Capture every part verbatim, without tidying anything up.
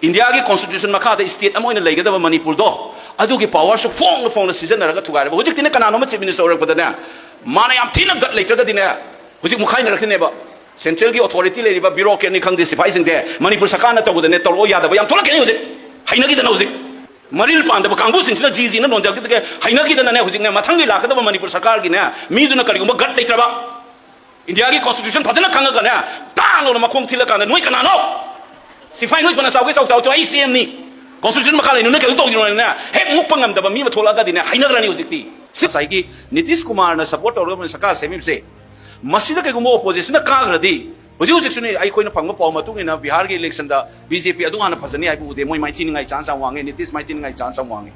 ꯏꯟꯗꯤꯌꯥꯒꯤ ꯀꯣꯟꯁꯇꯤꯇ꯭ꯌꯨꯁꯟ ꯃꯈꯥꯗ ꯁ꯭ꯇꯦꯠ ꯑꯃ ꯑꯣꯏꯅ ꯂꯩꯒꯗꯕ ꯃꯅꯤꯄꯨꯔꯗꯣ, ꯑꯗꯨꯒꯤ ꯄꯋꯥꯔꯁꯨ ꯐꯣꯡꯅ ꯐꯣꯡꯅ ꯁꯤꯖꯤꯟꯅꯔꯒ ꯊꯨꯒꯥꯏꯔꯕ꯫ ꯍꯧꯖꯤꯛꯇꯤꯅꯦ, ꯀꯅꯥꯅꯣꯝꯃ ꯆꯤꯐ ꯃꯤꯅꯤꯁꯇꯔ ꯑꯣꯏꯔꯛꯄꯗꯅꯦ, ꯃꯥꯅ ꯌꯥꯝ ꯊꯤꯅ ꯒꯠ ꯂꯩꯇ꯭ꯔꯒꯗꯤꯅꯦ, ꯍꯧꯖꯤꯛ ꯃꯨꯛꯈꯥꯏꯅꯔꯛꯇꯣꯏꯅꯦꯕ꯫ ꯁꯦꯟꯇ꯭ꯔꯦꯜꯒꯤ ꯑꯣꯊꯣꯔꯤꯇꯤ ꯂꯩꯔꯤꯕ ꯕ꯭ꯌꯨꯔꯣꯀ꯭ꯔꯦꯠꯅꯤ ꯈꯪꯗꯦ, ꯁꯤꯐꯥꯏꯁꯤꯡꯁꯦ ꯃꯅꯤꯄꯨꯔ ꯁꯔꯀꯥꯔꯅ ꯇꯧꯕꯗꯅꯦ, ꯇꯧꯔꯛꯑꯣ ꯌꯥꯗꯕ ꯌꯥꯝ ꯊꯣꯛꯂꯛꯀꯅꯤ ꯍꯧꯖꯤꯛ꯫ ꯍꯩꯅꯈꯤꯗꯅ ꯍꯧꯖꯤꯛ ꯃꯔꯤꯜ ꯄꯥꯟꯗꯕ ꯀꯥꯡꯕꯨꯁꯤꯡꯁꯤꯅ ꯖꯤ ꯖꯤꯅ ꯅꯣꯟꯖꯔꯛꯈꯤꯗꯒꯤ ꯍꯩꯅꯈꯤꯗꯅꯅꯦ, ꯍꯧꯖꯤꯛꯅꯦ, ꯃꯊꯪꯒꯤ ꯂꯥꯛꯀꯗꯕ ꯃꯅꯤꯄꯨꯔ ꯁꯔꯀꯥꯔꯒꯤꯅꯦ, ꯃꯤꯗꯨꯅ ꯀꯔꯤꯒꯨꯝꯕ ꯒꯠ ꯂꯩꯇ꯭ꯔꯕ, ꯏꯟꯗꯤꯌꯥꯒꯤ ꯀꯣꯟꯁꯇꯤꯇ꯭ꯌꯨꯁꯟ ꯐꯖꯅ ꯈꯪꯉꯒꯅꯦ, ꯇꯥꯡ ꯂꯧꯅ ꯃꯈꯣꯡ ꯊꯤꯜꯂꯀꯥꯟꯗ, "ꯅꯣꯏ ꯀꯅꯥꯅꯣ? ꯁꯤꯐꯥꯏ ꯅꯣꯏ ꯐꯅ ꯆꯥꯎꯒꯦ ꯆꯥꯎ ꯆꯥꯎ ꯆꯥꯎ, ꯑꯩ ꯁꯤ ꯑꯦꯝꯅꯤ, ꯀꯣꯟꯁꯇꯤꯇ꯭ꯌꯨꯁꯟ ꯃꯈꯥ ꯂꯩꯅ ꯅꯣꯏ ꯀꯩꯅꯣ ꯇꯧꯈꯤꯔꯣꯅꯦ"꯫ ꯍꯦꯛ ꯃꯨꯛꯄ ꯉꯝꯗꯕ ꯃꯤ ꯑꯃ ꯊꯣꯛꯂꯛꯑꯒꯗꯤꯅꯦ, ꯍꯩꯅꯈ꯭ꯔꯅꯤ ꯍꯧꯖꯤꯛꯇꯤ꯫ ꯁꯤ ꯉꯁꯥꯏꯒꯤ ꯅꯤꯇꯤꯁ ꯀꯨꯃꯥꯔꯅ ꯁꯄꯣꯔꯠ ꯇꯧꯔꯒ ꯃꯣꯏꯅ ꯁꯔꯀꯥꯔ ꯁꯦꯝꯃꯤꯕꯁꯦ, ꯃꯁꯤꯗ ꯀꯩꯒꯨꯝꯕ ꯑꯣꯄꯣꯖꯤꯁꯟꯅ ꯀꯥꯈ꯭ꯔꯗꯤ, ꯍꯧꯖꯤꯛ ꯍꯧꯖꯤꯛꯁꯨꯅꯦ, ꯑꯩꯈꯣꯏꯅ ꯐꯪꯕ ꯄꯥꯎ ꯃꯇꯨꯡ ꯏꯟꯅ ꯕꯤꯍꯥꯔꯒꯤ ꯏꯂꯦꯛꯁꯟꯗ ꯕꯤ ꯖꯦ ꯄꯤ ꯑꯗꯨ ꯍꯥꯟꯅ ꯐꯖꯅꯤ ꯍꯥꯏꯕ ꯎꯗꯦ꯫ ꯃꯣꯏ ꯃꯥꯏꯊꯤꯅꯤꯡꯉꯥꯏ ꯆꯥꯟꯁ ꯌꯥꯝ ꯋꯥꯡꯉꯦ, ꯅꯤꯇꯤꯁ ꯃꯥꯏꯊꯤꯅꯤꯡꯉꯥꯏ ꯆꯥꯟꯁ ꯌꯥꯝ ꯋꯥꯡꯉꯦ꯫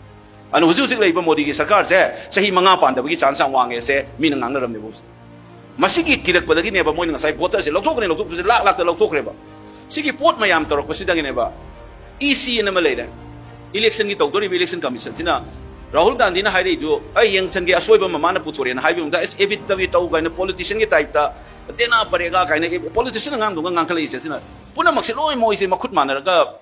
ꯑꯗꯨꯅ ꯍꯧꯖꯤꯛ ꯍꯧꯖꯤꯛ ꯂꯩꯔꯤꯕ ꯃꯣꯗꯤꯒꯤ ꯁꯔꯀꯥꯔꯁꯦ ꯆꯍꯤ ꯃꯉꯥ ꯄꯥꯟꯗꯕꯒꯤ ꯆꯥꯟꯁ ꯌꯥꯝ ꯋꯥꯡꯉꯦ ꯁꯦ ꯃꯤꯅ ꯉꯥꯡꯅꯔꯝꯃꯦꯕ ꯍꯧꯖꯤꯛ꯫ ꯃꯁꯤꯒꯤ ꯀꯤꯔꯛꯄꯗꯒꯤꯅꯦꯕ ꯃꯣꯏꯅ ꯉꯁꯥꯏ ꯚꯣꯇꯔꯁꯦ ꯂꯧꯊꯣꯛꯈ꯭ꯔꯦ, ꯂꯧꯊꯣꯛꯄꯁꯦ ꯂꯥꯛ ꯂꯥꯛꯇ ꯂꯧꯊꯣꯛꯈ꯭ꯔꯦꯕ꯫ ꯁꯤꯒꯤ ꯄꯣꯠ ꯃꯌꯥꯝ ꯇꯧꯔꯛꯄꯁꯤꯗꯒꯤꯅꯦꯕ ꯏ ꯁꯤ ꯑꯅ ꯑꯃ ꯂꯩꯔꯦ꯫ ꯏꯂꯦꯛꯁꯟꯒꯤ ꯇꯧꯗꯣꯔꯤꯕ ꯏꯂꯦꯛꯁꯟ ꯀꯃꯤꯁꯟꯁꯤꯅ ꯔꯥꯍꯨꯜ ꯒꯥꯟꯙꯤꯅ ꯍꯥꯏꯔꯛꯏꯗꯨ, "ꯑꯩ ꯌꯦꯡꯁꯟꯒꯦ, ꯑꯁꯣꯏꯕ ꯑꯃ ꯃꯥꯅ ꯄꯨꯊꯣꯔꯛꯑꯦꯅ" ꯍꯥꯏꯕ ꯃꯇꯝꯗ, "ꯑꯁ, ꯑꯦꯕꯤꯠꯇꯒꯤ ꯇꯧ" ꯀꯥꯏꯅ ꯄꯣꯂꯤꯇꯤꯁꯤꯌꯟꯒꯤ ꯇꯥꯏꯞꯇ ꯗꯦꯅꯥ ꯄꯔꯦꯒꯥ ꯀꯥꯏꯅ ꯄꯣꯂꯤꯇꯤꯁꯤꯌꯟ ꯑꯉꯥꯡꯗꯨꯒ ꯉꯥꯡꯈꯠꯂꯛꯏꯁꯦ, ꯁꯤꯅ ꯄꯨꯝꯅꯃꯛꯁꯦ ꯂꯣꯏ ꯃꯣꯏꯁꯦ ꯃꯈꯨꯠ ꯃꯥꯟꯅꯔꯒ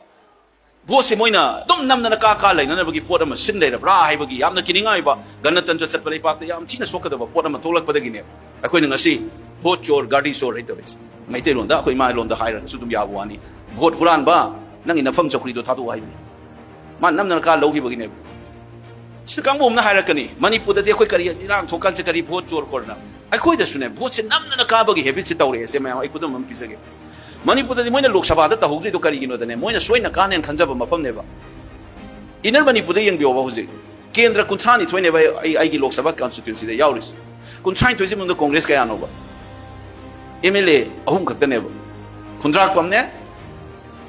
ꯚꯣꯠꯁꯦ ꯃꯣꯏꯅ ꯑꯗꯨꯝ ꯅꯝꯗꯅ ꯀꯥ ꯀꯥ ꯂꯩꯅꯅꯕꯒꯤ ꯄꯣꯠ ꯑꯃ ꯁꯤꯟ ꯂꯩꯔꯕ꯭ꯔꯥ ꯍꯥꯏꯕꯒꯤ ꯌꯥꯝꯅ ꯀꯤꯅꯤꯡꯉꯥꯏ ꯑꯣꯏꯕ, ꯒꯅꯇꯟꯇ꯭ꯔ ꯆꯠꯄ ꯂꯩꯄꯥꯛꯇ ꯌꯥꯝ ꯊꯤꯅ ꯁꯣꯛꯀꯗꯕ ꯄꯣꯠ ꯑꯃ ꯊꯣꯛꯂꯛꯄꯗꯒꯤꯅꯦ ꯑꯩꯈꯣꯏꯅ ꯉꯁꯤ "ꯚꯣꯠ ꯆꯣꯔ, ꯒꯥꯔꯤ ꯆꯣꯔ" ꯍꯥꯏ ꯇꯧꯔꯤꯁꯦ꯫ ꯃꯩꯇꯩꯂꯣꯟꯗ, ꯑꯩꯈꯣꯏ ꯏꯃꯥ ꯂꯣꯟꯗ ꯍꯥꯏꯔꯒꯁꯨ ꯑꯗꯨꯝ ꯌꯥꯕ ꯋꯥꯅꯤ, "ꯚꯣꯠ ꯍꯨꯔꯥꯟꯕ, ꯅꯪꯒꯤ ꯅꯐꯝ ꯆꯧꯀ꯭ꯔꯤꯗꯣ ꯊꯥꯗꯣꯛꯑꯣ" ꯍꯥꯏꯕꯅꯤ꯫ ꯃꯥ ꯅꯝꯗꯅ ꯀꯥ ꯂꯧꯈꯤꯕꯒꯤꯅꯦꯕ꯫ ꯁꯤꯗ ꯀꯥꯡꯕꯨ ꯑꯃꯅ ꯍꯥꯏꯔꯛꯀꯅꯤ, "ꯃꯅꯤꯄꯨꯔꯗꯗꯤ ꯑꯩꯈꯣꯏ ꯀꯔꯤ ꯏꯔꯥꯡ ꯊꯣꯛꯀꯥꯟꯁꯦ ꯀꯔꯤ ꯚꯣꯠ ꯆꯣꯔ ꯈꯣꯠꯅ?" ꯑꯩꯈꯣꯏꯗꯁꯨꯅꯦ, ꯚꯣꯠꯁꯦ ꯅꯝꯗꯅ ꯀꯥꯕꯒꯤ ꯍꯦꯕꯤꯠꯁꯦ ꯇꯧꯔꯛꯑꯦ꯫ ꯁꯦ ꯃꯌꯥꯝ, ꯑꯩ ꯈꯨꯗꯝ ꯑꯃ ꯄꯤꯖꯒꯦ꯫ ꯃꯅꯤꯄꯨꯔꯗꯗꯤ ꯃꯣꯏꯅ ꯂꯣꯛ ꯁꯚꯥꯗ ꯇꯧꯍꯧꯗ꯭ꯔꯤꯗꯣ ꯀꯔꯤꯒꯤꯅꯣꯗꯅꯦ, ꯃꯣꯏꯅ ꯁꯣꯏꯅ ꯀꯥꯅꯦꯅ ꯈꯟꯖꯕ ꯃꯐꯝꯅꯦꯕ꯫ ꯏꯟꯅꯔ ꯃꯅꯤꯄꯨꯔꯗ ꯌꯦꯡꯕꯤꯌꯣꯕ ꯍꯧꯖꯤꯛ꯫ ꯀꯦꯟꯗ꯭ꯔ ꯀꯨꯟꯊ꯭ꯔꯥꯅꯤꯊꯣꯏꯅꯦꯕ ꯑꯩ, ꯑꯩꯒꯤ ꯂꯣꯛ ꯁꯚꯥ ꯀꯟꯁꯇꯤꯇ꯭ꯌꯨꯟꯁꯤꯗ ꯌꯥꯎꯔꯤꯁꯦ꯫ ꯀꯨꯟꯊ꯭ꯔꯥꯅꯤꯊꯣꯏꯁꯤ ꯃꯅꯨꯡꯗ ꯀꯣꯡꯒ꯭ꯔꯦꯁ ꯀꯌꯥꯅꯣꯕ? ꯑꯦꯝ ꯑꯦꯜ ꯑꯦ ꯑꯍꯨꯝ ꯈꯛꯇꯅꯦꯕ꯫ ꯈꯨꯟꯗ꯭ꯔꯥꯛꯄꯝꯅꯦ,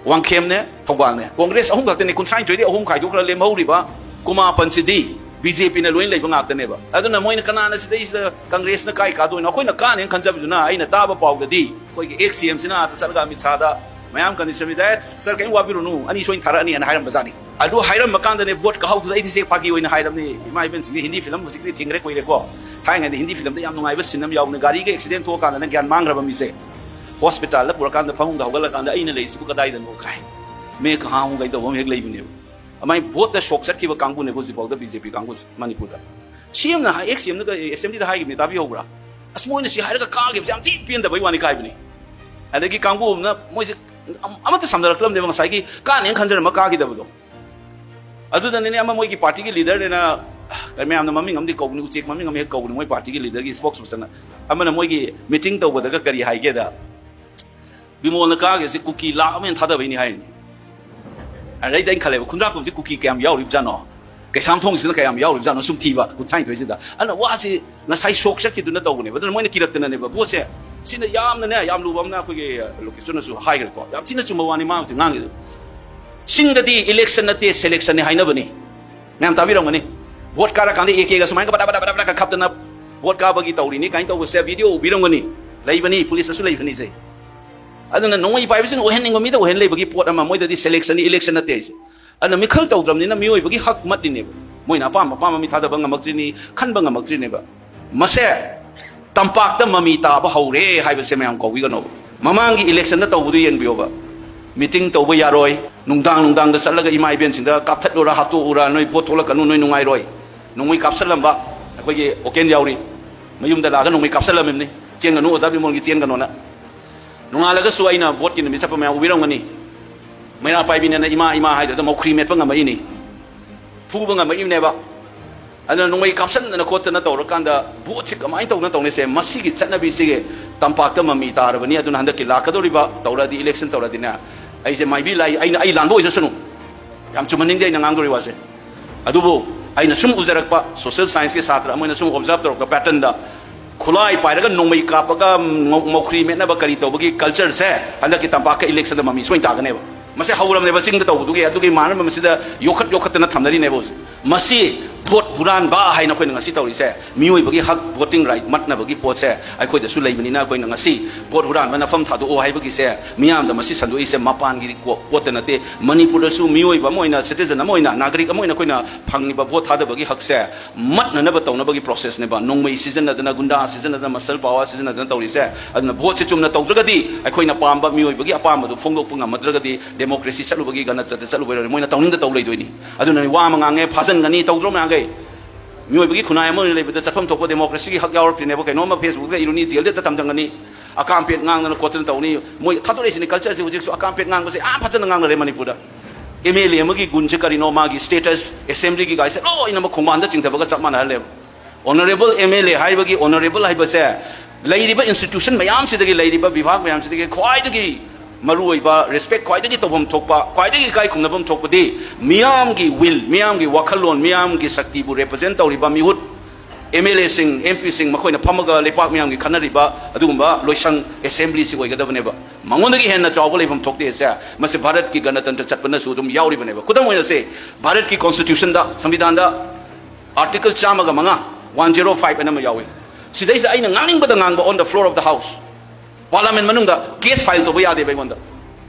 ꯋꯥꯡꯈꯦꯝꯅꯦ, ꯊꯧꯕꯥꯜꯅꯦ꯫ ꯀꯣꯡꯒ꯭ꯔꯦꯁ ꯑꯍꯨꯝ ꯈꯛꯇꯅꯦ, ꯀꯨꯟꯊ꯭ꯔꯥꯅꯤꯊꯣꯏꯗꯤ ꯑꯍꯨꯝ ꯈꯥꯏꯗꯣꯛꯈ꯭ꯔ ꯂꯦꯝꯍꯧꯔꯤꯕ ꯀꯨꯟꯃꯥꯄꯟꯁꯤꯗꯤ ꯕꯤ ꯖꯦ ꯄꯤꯅ ꯂꯣꯏꯅ ꯂꯩꯕ ꯉꯥꯛꯇꯅꯦꯕ꯫ ꯑꯗꯨꯅ ꯃꯣꯏꯅ ꯀꯅꯥꯅ ꯁꯤꯗꯩꯁꯤꯗ ꯀꯪꯒ꯭ꯔꯦꯁꯅ ꯀꯥꯏ ꯀꯥꯗꯣꯏꯅꯣ? ꯑꯩꯈꯣꯏꯅ ꯀꯥꯅꯦꯅ ꯈꯟꯖꯕꯗꯨꯅ ꯑꯩꯅ ꯇꯥꯕ ꯄꯥꯎꯗꯗꯤ ꯑꯩꯈꯣꯏꯒꯤ ꯑꯦꯛꯁ ꯁꯤ ꯑꯦꯝꯁꯤꯅ ꯑꯥꯗ ꯆꯠꯂꯒ ꯑꯃꯤꯠ ꯁꯥꯗ ꯃꯌꯥꯝ ꯀꯟꯗꯤꯁꯟ ꯄꯤꯗ, "ꯑꯦ, ꯁꯥꯔ, ꯀꯔꯤꯝ ꯋꯥꯕꯤꯔꯨꯅꯨ, ꯑꯅꯤ ꯁꯣꯏꯅ ꯊꯥꯔꯛꯑꯅꯤ" ꯍꯥꯏꯅ ꯍꯥꯏꯔꯝꯕꯖꯥꯠꯅꯤ꯫ ꯑꯗꯨ ꯍꯥꯏꯔꯝꯕ ꯀꯥꯟꯗꯅꯦ ꯚꯣꯠ ꯀꯥꯍꯧꯗꯨꯗ ꯑꯩꯗꯤ ꯆꯦꯛ ꯐꯥꯒꯤ ꯑꯣꯏꯅ ꯍꯥꯏꯔꯕꯅꯤ꯫ ꯏꯃꯥ ꯏꯕꯦꯟꯁꯤꯡꯁꯦ ꯍꯤꯟꯗꯤ ꯐꯤꯂꯝ ꯍꯧꯖꯤꯛꯇꯤ ꯊꯤꯡꯈ꯭ꯔꯦ, ꯀꯨꯏꯔꯦꯀꯣ꯫ ꯊꯥꯏꯅꯉꯩꯗ ꯍꯤꯟꯗꯤ ꯐꯤꯂꯝꯗ ꯌꯥꯝ ꯅꯨꯡꯉꯥꯏꯕ ꯁꯤꯟ ꯑꯃ ꯌꯥꯎꯕꯅꯦ, ꯒꯥꯔꯤꯒ ꯑꯦꯛꯁꯤꯗꯦꯟ ꯊꯣꯛꯑꯀꯥꯟꯗꯅ ꯒ꯭ꯌꯥꯟ ꯃꯥꯡꯈ꯭ꯔꯕ ꯃꯤꯁꯦ ꯍꯣꯁꯄꯤꯇꯥꯜꯗ ꯄꯨꯔꯀꯥꯟꯗ ꯐꯃꯨꯡꯗ ꯍꯧꯒꯠꯂꯀꯥꯟꯗ "ꯑꯩꯅ ꯂꯩꯁꯤꯕꯨ ꯀꯗꯥꯏꯗꯅꯣ?" ꯀꯥꯏ꯫ ꯃꯦ ꯀꯍꯥ ꯍꯣꯡ ꯀꯥꯏ ꯇꯧꯕ ꯑꯃ ꯍꯦꯛ ꯂꯩꯕꯅꯦꯕ꯫ ꯑꯗꯨꯃꯥꯏꯅ ꯚꯣꯠꯇ ꯁꯣꯛ ꯆꯠꯈꯤꯕ ꯀꯥꯡꯕꯨꯅꯦꯕ ꯍꯧꯖꯤꯛꯐꯥꯎꯗ ꯕꯤ ꯖꯦ ꯄꯤ ꯀꯥꯡꯕꯨꯁꯦ ꯃꯅꯤꯄꯨꯔꯗ꯫ ꯁꯤ ꯑꯦꯝꯅ, ꯑꯦꯛꯁ ꯁꯤ ꯑꯦꯝꯅꯒ ꯑꯦꯁꯦꯝꯕ꯭ꯂꯤꯗ ꯍꯥꯏꯈꯤꯕꯅꯤ, ꯇꯥꯕꯤꯍꯧꯕ꯭ꯔꯥ? "ꯑꯁ, ꯃꯣꯏꯅ ꯁꯤ ꯍꯥꯏꯔꯒ ꯀꯥꯈꯤꯕꯁꯦ ꯌꯥꯝ ꯊꯤ ꯄꯦꯟꯗꯕꯩ ꯋꯥꯅꯤ" ꯀꯥꯏꯕꯅꯤ꯫ ꯑꯗꯒꯤ ꯀꯥꯡꯕꯨ ꯑꯃꯅ ꯃꯣꯏꯁꯦ ꯑꯝ-, ꯑꯃꯠꯇ ꯁꯝꯅꯔꯛꯇ꯭ꯔꯕꯅꯦꯕ, ꯉꯁꯥꯏꯒꯤ ꯀꯥꯅꯦꯅ ꯈꯟꯖꯔꯝꯃ ꯀꯥꯈꯤꯗꯕꯗꯣ꯫ ꯑꯗꯨꯗꯅꯤꯅꯦ ꯑꯃ ꯃꯣꯏꯒꯤ ꯄꯥꯔꯇꯤꯒꯤ ꯂꯤꯗꯔꯅꯦꯅ, ꯃꯌꯥꯝꯅ ꯃꯃꯤꯡ ꯑꯃꯗꯤ ꯀꯧꯕꯅꯤ, ꯎꯆꯦꯛ ꯃꯃꯤꯡ ꯑꯃ ꯍꯦꯛ ꯀꯧꯕꯅꯤ, ꯃꯣꯏ ꯄꯥꯔꯇꯤꯒꯤ ꯂꯤꯗꯔꯒꯤ ꯁ꯭ꯄꯣꯛꯁ ꯄꯔꯁꯟꯅ꯫ ꯑꯃꯅ ꯃꯣꯏꯒꯤ ꯃꯤꯇꯤꯡ ꯇꯧꯕꯗꯒ ꯀꯔꯤ ꯍꯥꯏꯒꯦꯗ, "ꯕꯤꯃꯣꯜꯅ ꯀꯥꯈ꯭ꯔꯤꯁꯦ ꯀꯨꯀꯤ ꯂꯥꯈ ꯑꯃ ꯍꯦꯟꯅ ꯊꯥꯗꯕꯩꯅꯤ" ꯍꯥꯏꯅꯤ꯫ ꯑꯗꯩꯗ ꯑꯩꯅ ꯈꯜꯂꯦꯕ, "ꯈꯨꯟꯗ꯭ꯔꯥꯛꯄꯝꯁꯦ ꯀꯨꯀꯤ ꯀꯌꯥꯝ ꯌꯥꯎꯔꯤꯕꯖꯥꯠꯅꯣ? ꯀꯩꯁꯥꯝꯊꯣꯡꯁꯤꯅ ꯀꯌꯥꯝ ꯌꯥꯎꯔꯤꯕꯖꯥꯠꯅꯣ?" ꯁꯨꯝ ꯊꯤꯕ ꯀꯨꯟꯊ꯭ꯔꯥꯅꯤꯊꯣꯏꯁꯤꯗ꯫ ꯑꯗꯨꯅ ꯋꯥꯁꯤ ꯉꯁꯥꯏ ꯁꯣꯛ ꯆꯠꯈꯤꯗꯨꯅ ꯇꯧꯕꯅꯦꯕ꯫ ꯑꯗꯨꯅ ꯃꯣꯏꯅ ꯀꯤꯔꯛꯇꯅꯅꯦꯕ ꯄꯣꯠꯁꯦ꯫ ꯁꯤꯅ ꯌꯥꯝꯅꯅꯦ, ꯌꯥꯝ ꯂꯨꯕ ꯑꯃꯅ ꯑꯩꯈꯣꯏꯒꯤ ꯂꯣꯀꯦꯁꯟꯅꯁꯨ ꯍꯥꯏꯈ꯭ꯔꯦꯀꯣ꯫ ꯌꯥꯝ ꯊꯤꯅ ꯆꯨꯝꯕ ꯋꯥꯅꯤ ꯃꯥ ꯍꯧꯖꯤꯛ ꯉꯥꯡꯉꯤꯗꯣ꯫ ꯆꯤꯡꯗꯗꯤ ꯏꯂꯦꯛꯁꯟ ꯅꯠꯇꯦ, ꯁꯦꯂꯦꯛꯁꯟꯅꯤ ꯍꯥꯏꯅꯕꯅꯤ꯫ ꯃꯌꯥꯝ ꯇꯥꯕꯤꯔꯝꯒꯅꯤ꯫ ꯚꯣꯠ ꯀꯥꯔꯀꯥꯟꯗ ꯑꯦ ꯀꯦꯒ ꯁꯨꯃꯥꯏꯅ ꯕꯗꯥ ꯕꯗꯥ ꯕꯗꯥ ꯕꯗꯥꯒ ꯈꯞꯇꯅ ꯚꯣꯠ ꯀꯥꯕꯒꯤ ꯇꯧꯔꯤꯅꯤ ꯀꯥꯏꯅ ꯇꯧꯕꯁꯦ ꯚꯤꯗꯤꯑꯣ ꯎꯕꯤꯔꯝꯒꯅꯤ꯫ ꯂꯩꯕꯅꯤ, ꯄꯨꯂꯤꯁꯇꯁꯨ ꯂꯩꯕꯅꯤꯁꯦ꯫ ꯑꯗꯨꯅ ꯅꯣꯡꯃꯩ ꯄꯥꯏꯕꯁꯤꯡ ꯑꯣꯏꯍꯟꯅꯤꯡꯕ ꯃꯤꯗ ꯑꯣꯏꯍꯟ ꯂꯩꯕꯒꯤ ꯄꯣꯠ ꯑꯃ, ꯃꯣꯏꯗꯗꯤ ꯁꯦꯂꯦꯛꯁꯟꯅꯤ, ꯏꯂꯦꯛꯁꯟ ꯅꯠꯇꯦ ꯍꯥꯏꯁꯦ꯫ ꯑꯗꯨꯅ ꯃꯤꯈꯜ ꯇꯧꯗ꯭ꯔꯕꯅꯤꯅ ꯃꯤꯑꯣꯏꯕꯒꯤ ꯍꯛ ꯃꯠꯂꯤꯅꯦꯕ꯫ ꯃꯣꯏꯅ ꯑꯄꯥꯝꯕ ꯑꯄꯥꯝꯕ ꯃꯤ ꯊꯥꯗꯕ ꯉꯝꯃꯛꯇ꯭ꯔꯤꯅꯤ, ꯈꯟꯕ ꯉꯝꯃꯛꯇ꯭ꯔꯤꯅꯦꯕ꯫ ꯃꯁꯦ ꯇꯝꯄꯥꯛꯇ ꯃꯃꯤ ꯇꯥꯕ ꯍꯧꯔꯦ ꯍꯥꯏꯕꯁꯦ ꯃꯌꯥꯝ ꯀꯧꯕꯤꯒꯅꯣꯕ꯫ ꯃꯃꯥꯡꯒꯤ ꯏꯂꯦꯛꯁꯟꯗ ꯇꯧꯕꯗꯨ ꯌꯦꯡꯕꯤꯌꯣꯕ꯫ ꯃꯤꯇꯤꯡ ꯇꯧꯕ ꯌꯥꯔꯣꯏ, ꯅꯨꯡꯗꯥꯡ ꯅꯨꯡꯗꯥꯡꯗ ꯆꯠꯂꯒ ꯏꯃꯥ ꯏꯕꯦꯟꯁꯤꯡꯗ "ꯀꯥꯞꯊꯠꯂꯨꯔ, ꯍꯥꯠꯇꯣꯛꯎꯔ, ꯅꯣꯏ ꯚꯣꯠ ꯊꯣꯛꯂꯛꯀꯅꯨ, ꯅꯣꯏ ꯅꯨꯡꯉꯥꯏꯔꯣꯏ", ꯅꯣꯡꯃꯩ ꯀꯥꯞꯁꯜꯂꯝꯕ ꯑꯩꯈꯣꯏꯒꯤ ꯑꯣꯀꯦꯟ ꯌꯥꯎꯔꯤ꯫ ꯃꯌꯨꯝꯗ ꯂꯥꯛꯑꯒ ꯅꯣꯡꯃꯩ ꯀꯥꯞꯁꯜꯂꯝꯃꯤꯕꯅꯤ, "ꯆꯦꯟꯒꯅꯨ, ꯑꯣꯖꯥ ꯕꯤꯃꯣꯜꯒꯤ ꯆꯦꯟꯒꯅꯣꯅ"꯫ ꯅꯣꯡꯉꯥꯜꯂꯒꯁꯨ ꯑꯩꯅ ꯚꯣꯠꯀꯤ ꯅꯨꯃꯤꯠ ꯆꯠꯄ ꯃꯌꯥꯝ ꯎꯕꯤꯔꯝꯒꯅꯤ꯫ ꯃꯩꯔꯥ ꯄꯥꯏꯕꯤꯅꯦꯅ ꯏꯃꯥ ꯏꯃꯥ ꯍꯥꯏꯗꯨꯗ ꯃꯧꯈ꯭ꯔꯤ ꯃꯦꯠꯄ ꯉꯝꯃꯛꯏꯅꯤ, ꯐꯨꯕ ꯉꯝꯃꯛꯏꯕꯅꯦꯕ꯫ ꯑꯗꯨꯅ ꯅꯣꯡꯃꯩ ꯀꯥꯞꯁꯟꯗꯅ ꯈꯣꯠꯇꯅ ꯇꯧꯔꯀꯥꯟꯗ ꯚꯣꯠꯁꯤ ꯀꯃꯥꯏꯅ ꯇꯧꯅ ꯇꯧꯅꯤꯁꯦ? ꯃꯁꯤꯒꯤ ꯆꯠꯅꯕꯤꯁꯤꯒꯤ ꯇꯝꯄꯥꯛꯇ ꯃꯃꯤ ꯇꯥꯔꯕꯅꯤ꯫ ꯑꯗꯨꯅ ꯍꯟꯗꯛꯀꯤ ꯂꯥꯛꯀꯗꯧꯔꯤꯕ ꯇꯧꯔꯛꯑꯗꯤ, ꯏꯂꯦꯛꯁꯟ ꯇꯧꯔꯛꯑꯗꯤꯅꯦ, ꯑꯩꯁꯦ ꯃꯥꯏꯕꯤ ꯂꯥꯏ, ꯑꯩꯅ, ꯑꯩ ꯂꯥꯟꯕ ꯑꯣꯏꯖꯁꯅꯨ, ꯌꯥꯝ ꯆꯨꯝꯍꯟꯅꯤꯡꯗꯦ ꯑꯩꯅ ꯉꯥꯡꯗꯧꯔꯤ ꯋꯥꯁꯦ꯫ ꯑꯗꯨꯕꯨ ꯑꯩꯅ ꯁꯨꯝ ꯎꯖꯔꯛꯄ, ꯁꯣꯁꯤꯌꯦꯜ ꯁꯥꯏꯟꯁꯀꯤ ꯁꯥꯇ꯭ꯔ ꯑꯃ ꯑꯣꯏꯅ ꯁꯨꯝ ꯑꯣꯕꯖꯥꯔꯕ ꯇꯧꯔꯛꯄ ꯄꯦꯇꯔꯟꯗ, ꯈꯨꯠꯂꯥꯏ ꯄꯥꯏꯔꯒ ꯅꯣꯡꯃꯩ ꯀꯥꯞꯄꯒ ꯃꯧ-, ꯃꯧꯈ꯭ꯔꯤ ꯃꯦꯠꯅꯕ ꯀꯔꯤ ꯇꯧꯕꯒꯤ ꯀꯜꯆꯔꯁꯦ ꯍꯟꯗꯛꯀꯤ ꯇꯝꯄꯥꯛꯀ ꯏꯂꯦꯛꯁꯟꯗ ꯃꯃꯤ ꯁꯣꯏꯅ ꯇꯥꯒꯅꯦꯕ꯫ ꯃꯁꯤ ꯍꯧꯔꯕꯅꯦꯕ ꯆꯤꯡꯗ ꯇꯧꯕꯗꯨꯒꯤ, ꯑꯗꯨꯒꯤ ꯃꯥꯟꯅꯕ ꯃꯁꯤꯗ ꯌꯣꯛꯈꯠ ꯌꯣꯛꯈꯠꯇꯅ ꯊꯝꯅꯔꯤꯅꯦꯕ ꯍꯧꯖꯤꯛ꯫ ꯃꯁꯤ ꯚꯣꯠ ꯍꯨꯔꯥꯟꯕ ꯍꯥꯏꯅ ꯑꯩꯈꯣꯏꯅ ꯉꯁꯤ ꯇꯧꯔꯤꯁꯦ, ꯃꯤꯑꯣꯏꯕꯒꯤ ꯍꯛ, voting right ꯃꯠꯅꯕꯒꯤ ꯄꯣꯠꯁꯦ ꯑꯩꯈꯣꯏꯗꯁꯨ ꯂꯩꯕꯅꯤꯅ, ꯑꯩꯈꯣꯏꯅ ꯉꯁꯤ ꯚꯣꯠ ꯍꯨꯔꯥꯟꯕ ꯅꯐꯝ ꯊꯥꯗꯣꯛꯑꯣ ꯍꯥꯏꯕꯒꯤꯁꯦ, ꯃꯤꯌꯥꯝꯗ ꯃꯁꯤ ꯁꯟꯗꯣꯛꯏꯁꯦ ꯃꯄꯥꯟꯒꯤ ꯀꯣ-, ꯄꯣꯠꯇ ꯅꯠꯇꯦ꯫ ꯃꯅꯤꯄꯨꯔꯗꯁꯨ ꯃꯤꯑꯣꯏꯕ ꯑꯃ ꯑꯣꯏꯅ, citizen ꯑꯃ ꯑꯣꯏꯅ, ꯅꯥꯒꯔꯤꯛ ꯑꯃ ꯑꯣꯏꯅ ꯑꯩꯈꯣꯏꯅ ꯐꯪꯉꯤꯕ ꯚꯣꯠ ꯊꯥꯗꯕꯒꯤ ꯍꯛꯁꯦ ꯃꯠꯅꯅꯕ ꯇꯧꯅꯕꯒꯤ processꯅꯦꯕ꯫ ꯅꯣꯡꯃꯩ ꯁꯤꯖꯤꯟꯅꯗꯅ, ꯒꯨꯟꯗꯥ ꯁꯤꯖꯤꯟꯅꯗꯅ, muscle power ꯁꯤꯖꯤꯟꯅꯗꯅ ꯇꯧꯔꯤꯁꯦ꯫ ꯑꯗꯨꯅ ꯚꯣꯠꯁꯦ ꯆꯨꯝꯅ ꯇꯧꯗ꯭ꯔꯒꯗꯤ, ꯑꯩꯈꯣꯏꯅ ꯄꯥꯝꯕ ꯃꯤꯑꯣꯏꯕꯒꯤ ꯑꯄꯥꯝꯕꯗꯨ ꯐꯣꯡꯗꯣꯛꯄ ꯉꯝꯃꯗ꯭ꯔꯒꯗꯤ, democracy ꯆꯠꯂꯨꯕꯒꯤ, ꯒꯅꯇꯟꯇ꯭ꯔ ꯆꯠꯂꯨꯕꯩ ꯃꯣꯏꯅ ꯇꯧꯅꯤꯡꯗ ꯇꯧ ꯂꯩꯗꯣꯏꯅꯤ꯫ ꯑꯗꯨꯅꯅꯤ ꯋꯥ ꯑꯃ ꯉꯥꯡꯉꯦ, ꯐꯥꯖꯤꯟꯒꯅꯤ, ꯇꯧꯗ꯭ꯔꯣ ꯃꯌꯥꯝꯈꯩ? ꯃꯤꯑꯣꯏꯕꯒꯤ ꯈꯨꯟꯅꯥꯏ ꯑꯃ ꯑꯣꯏꯅ ꯂꯩꯕꯗ ꯆꯠꯐꯝ ꯊꯣꯛꯄ democracyꯒꯤ ꯍꯛ ꯌꯥꯎꯔꯛꯇ꯭ꯔꯤꯅꯦꯕ꯫ ꯀꯩꯅꯣꯝꯃ Facebookꯇ ꯏꯔꯨꯅꯤ, jailꯗ ꯍꯦꯛꯇ ꯊꯝꯖꯟꯒꯅꯤ, ꯑꯀꯥꯝ ꯄꯦꯠ ꯉꯥꯡꯗꯅ ꯈꯣꯠꯇꯅ ꯇꯧꯅꯤ꯫ ꯃꯣꯏ ꯊꯥꯗꯣꯔꯛꯏꯁꯤꯅꯤ cultureꯁꯦ꯫ ꯍꯧꯖꯤꯛꯁꯨ ꯑꯀꯥꯝ ꯄꯦꯠ ꯉꯥꯡꯕꯁꯦ ꯌꯥꯝ ꯐꯖꯅ ꯉꯥꯡꯅꯔꯦ ꯃꯅꯤꯄꯨꯔꯗ꯫ MLA ꯑꯃꯒꯤ ꯒꯨꯟꯁꯦ ꯀꯔꯤꯅꯣ, ꯃꯥꯒꯤ status, assemblyꯒꯤ ꯒꯥꯏꯁꯦ ꯂꯣꯏꯅꯃꯛ ꯈꯣꯡꯕꯥꯟꯗ ꯆꯤꯡꯊꯕꯒ ꯆꯞ ꯃꯥꯟꯅꯍꯜꯂꯦꯕ꯫ Honourable MLA ꯍꯥꯏꯕꯒꯤ honourable ꯍꯥꯏꯕꯁꯦ ꯂꯩꯔꯤꯕ institution ꯃꯌꯥꯝꯁꯤꯗꯒꯤ, ꯂꯩꯔꯤꯕ ꯕꯤꯚꯥꯒ ꯃꯌꯥꯝꯁꯤꯗꯒꯤ ꯈ꯭ꯋꯥꯏꯗꯒꯤ ꯃꯔꯨꯑꯣꯏꯕ, respect ꯈ꯭ꯋꯥꯏꯗꯒꯤ ꯇꯧꯐꯝ ꯊꯣꯛꯄ, ꯈ꯭ꯋꯥꯏꯗꯒꯤ ꯏꯀꯥꯏ ꯈꯨꯝꯅꯐꯝ ꯊꯣꯛꯄꯗꯤ ꯃꯤꯌꯥꯝꯒꯤ will, ꯃꯤꯌꯥꯝꯒꯤ ꯋꯥꯈꯜꯂꯣꯟ, ꯃꯤꯌꯥꯝꯒꯤ ꯁꯛꯇꯤꯕꯨ represent ꯇꯧꯔꯤꯕ ꯃꯤꯍꯨꯠ, MLAꯁꯤꯡ, MPꯁꯤꯡ, ꯃꯈꯣꯏꯅ ꯐꯝꯃꯒ ꯂꯩꯄꯥꯛ ꯃꯤꯌꯥꯝꯒꯤ ꯈꯟꯅꯔꯤꯕ ꯑꯗꯨꯒꯨꯝꯕ ꯂꯣꯏꯁꯪ, assemblyꯁꯤ ꯑꯣꯏꯒꯗꯕꯅꯦꯕ꯫ ꯃꯉꯣꯟꯗꯒꯤ ꯍꯦꯟꯅ ꯆꯥꯎꯕ ꯂꯩꯐꯝ ꯊꯣꯛꯇꯦ꯫ ꯁꯦ, ꯃꯁꯤ ꯚꯥꯔꯠꯀꯤ ꯒꯅꯇꯟꯇ꯭ꯔ ꯆꯠꯄꯅꯁꯨ ꯑꯗꯨꯝ ꯌꯥꯎꯔꯤꯕꯅꯦꯕ꯫ ꯈꯨꯗꯝ ꯑꯣꯏꯅ ꯁꯦ, ꯚꯥꯔꯠꯀꯤ constitutionꯗ, ꯁꯪꯕꯤꯙꯥꯟꯗ article ꯆꯥꯝꯃꯒ ꯃꯉꯥ, one zero five ꯍꯥꯏꯅ ꯑꯃ ꯌꯥꯎꯏ꯫ ꯁꯤꯗꯩꯁꯤꯗ ꯑꯩꯅ ꯉꯥꯡꯅꯤꯡꯕꯗ ꯉꯥꯡꯕ on the floor of the house, parliament ꯃꯅꯨꯡꯗ case file ꯇꯧꯕ ꯌꯥꯗꯦꯕ ꯑꯩꯉꯣꯟꯗ꯫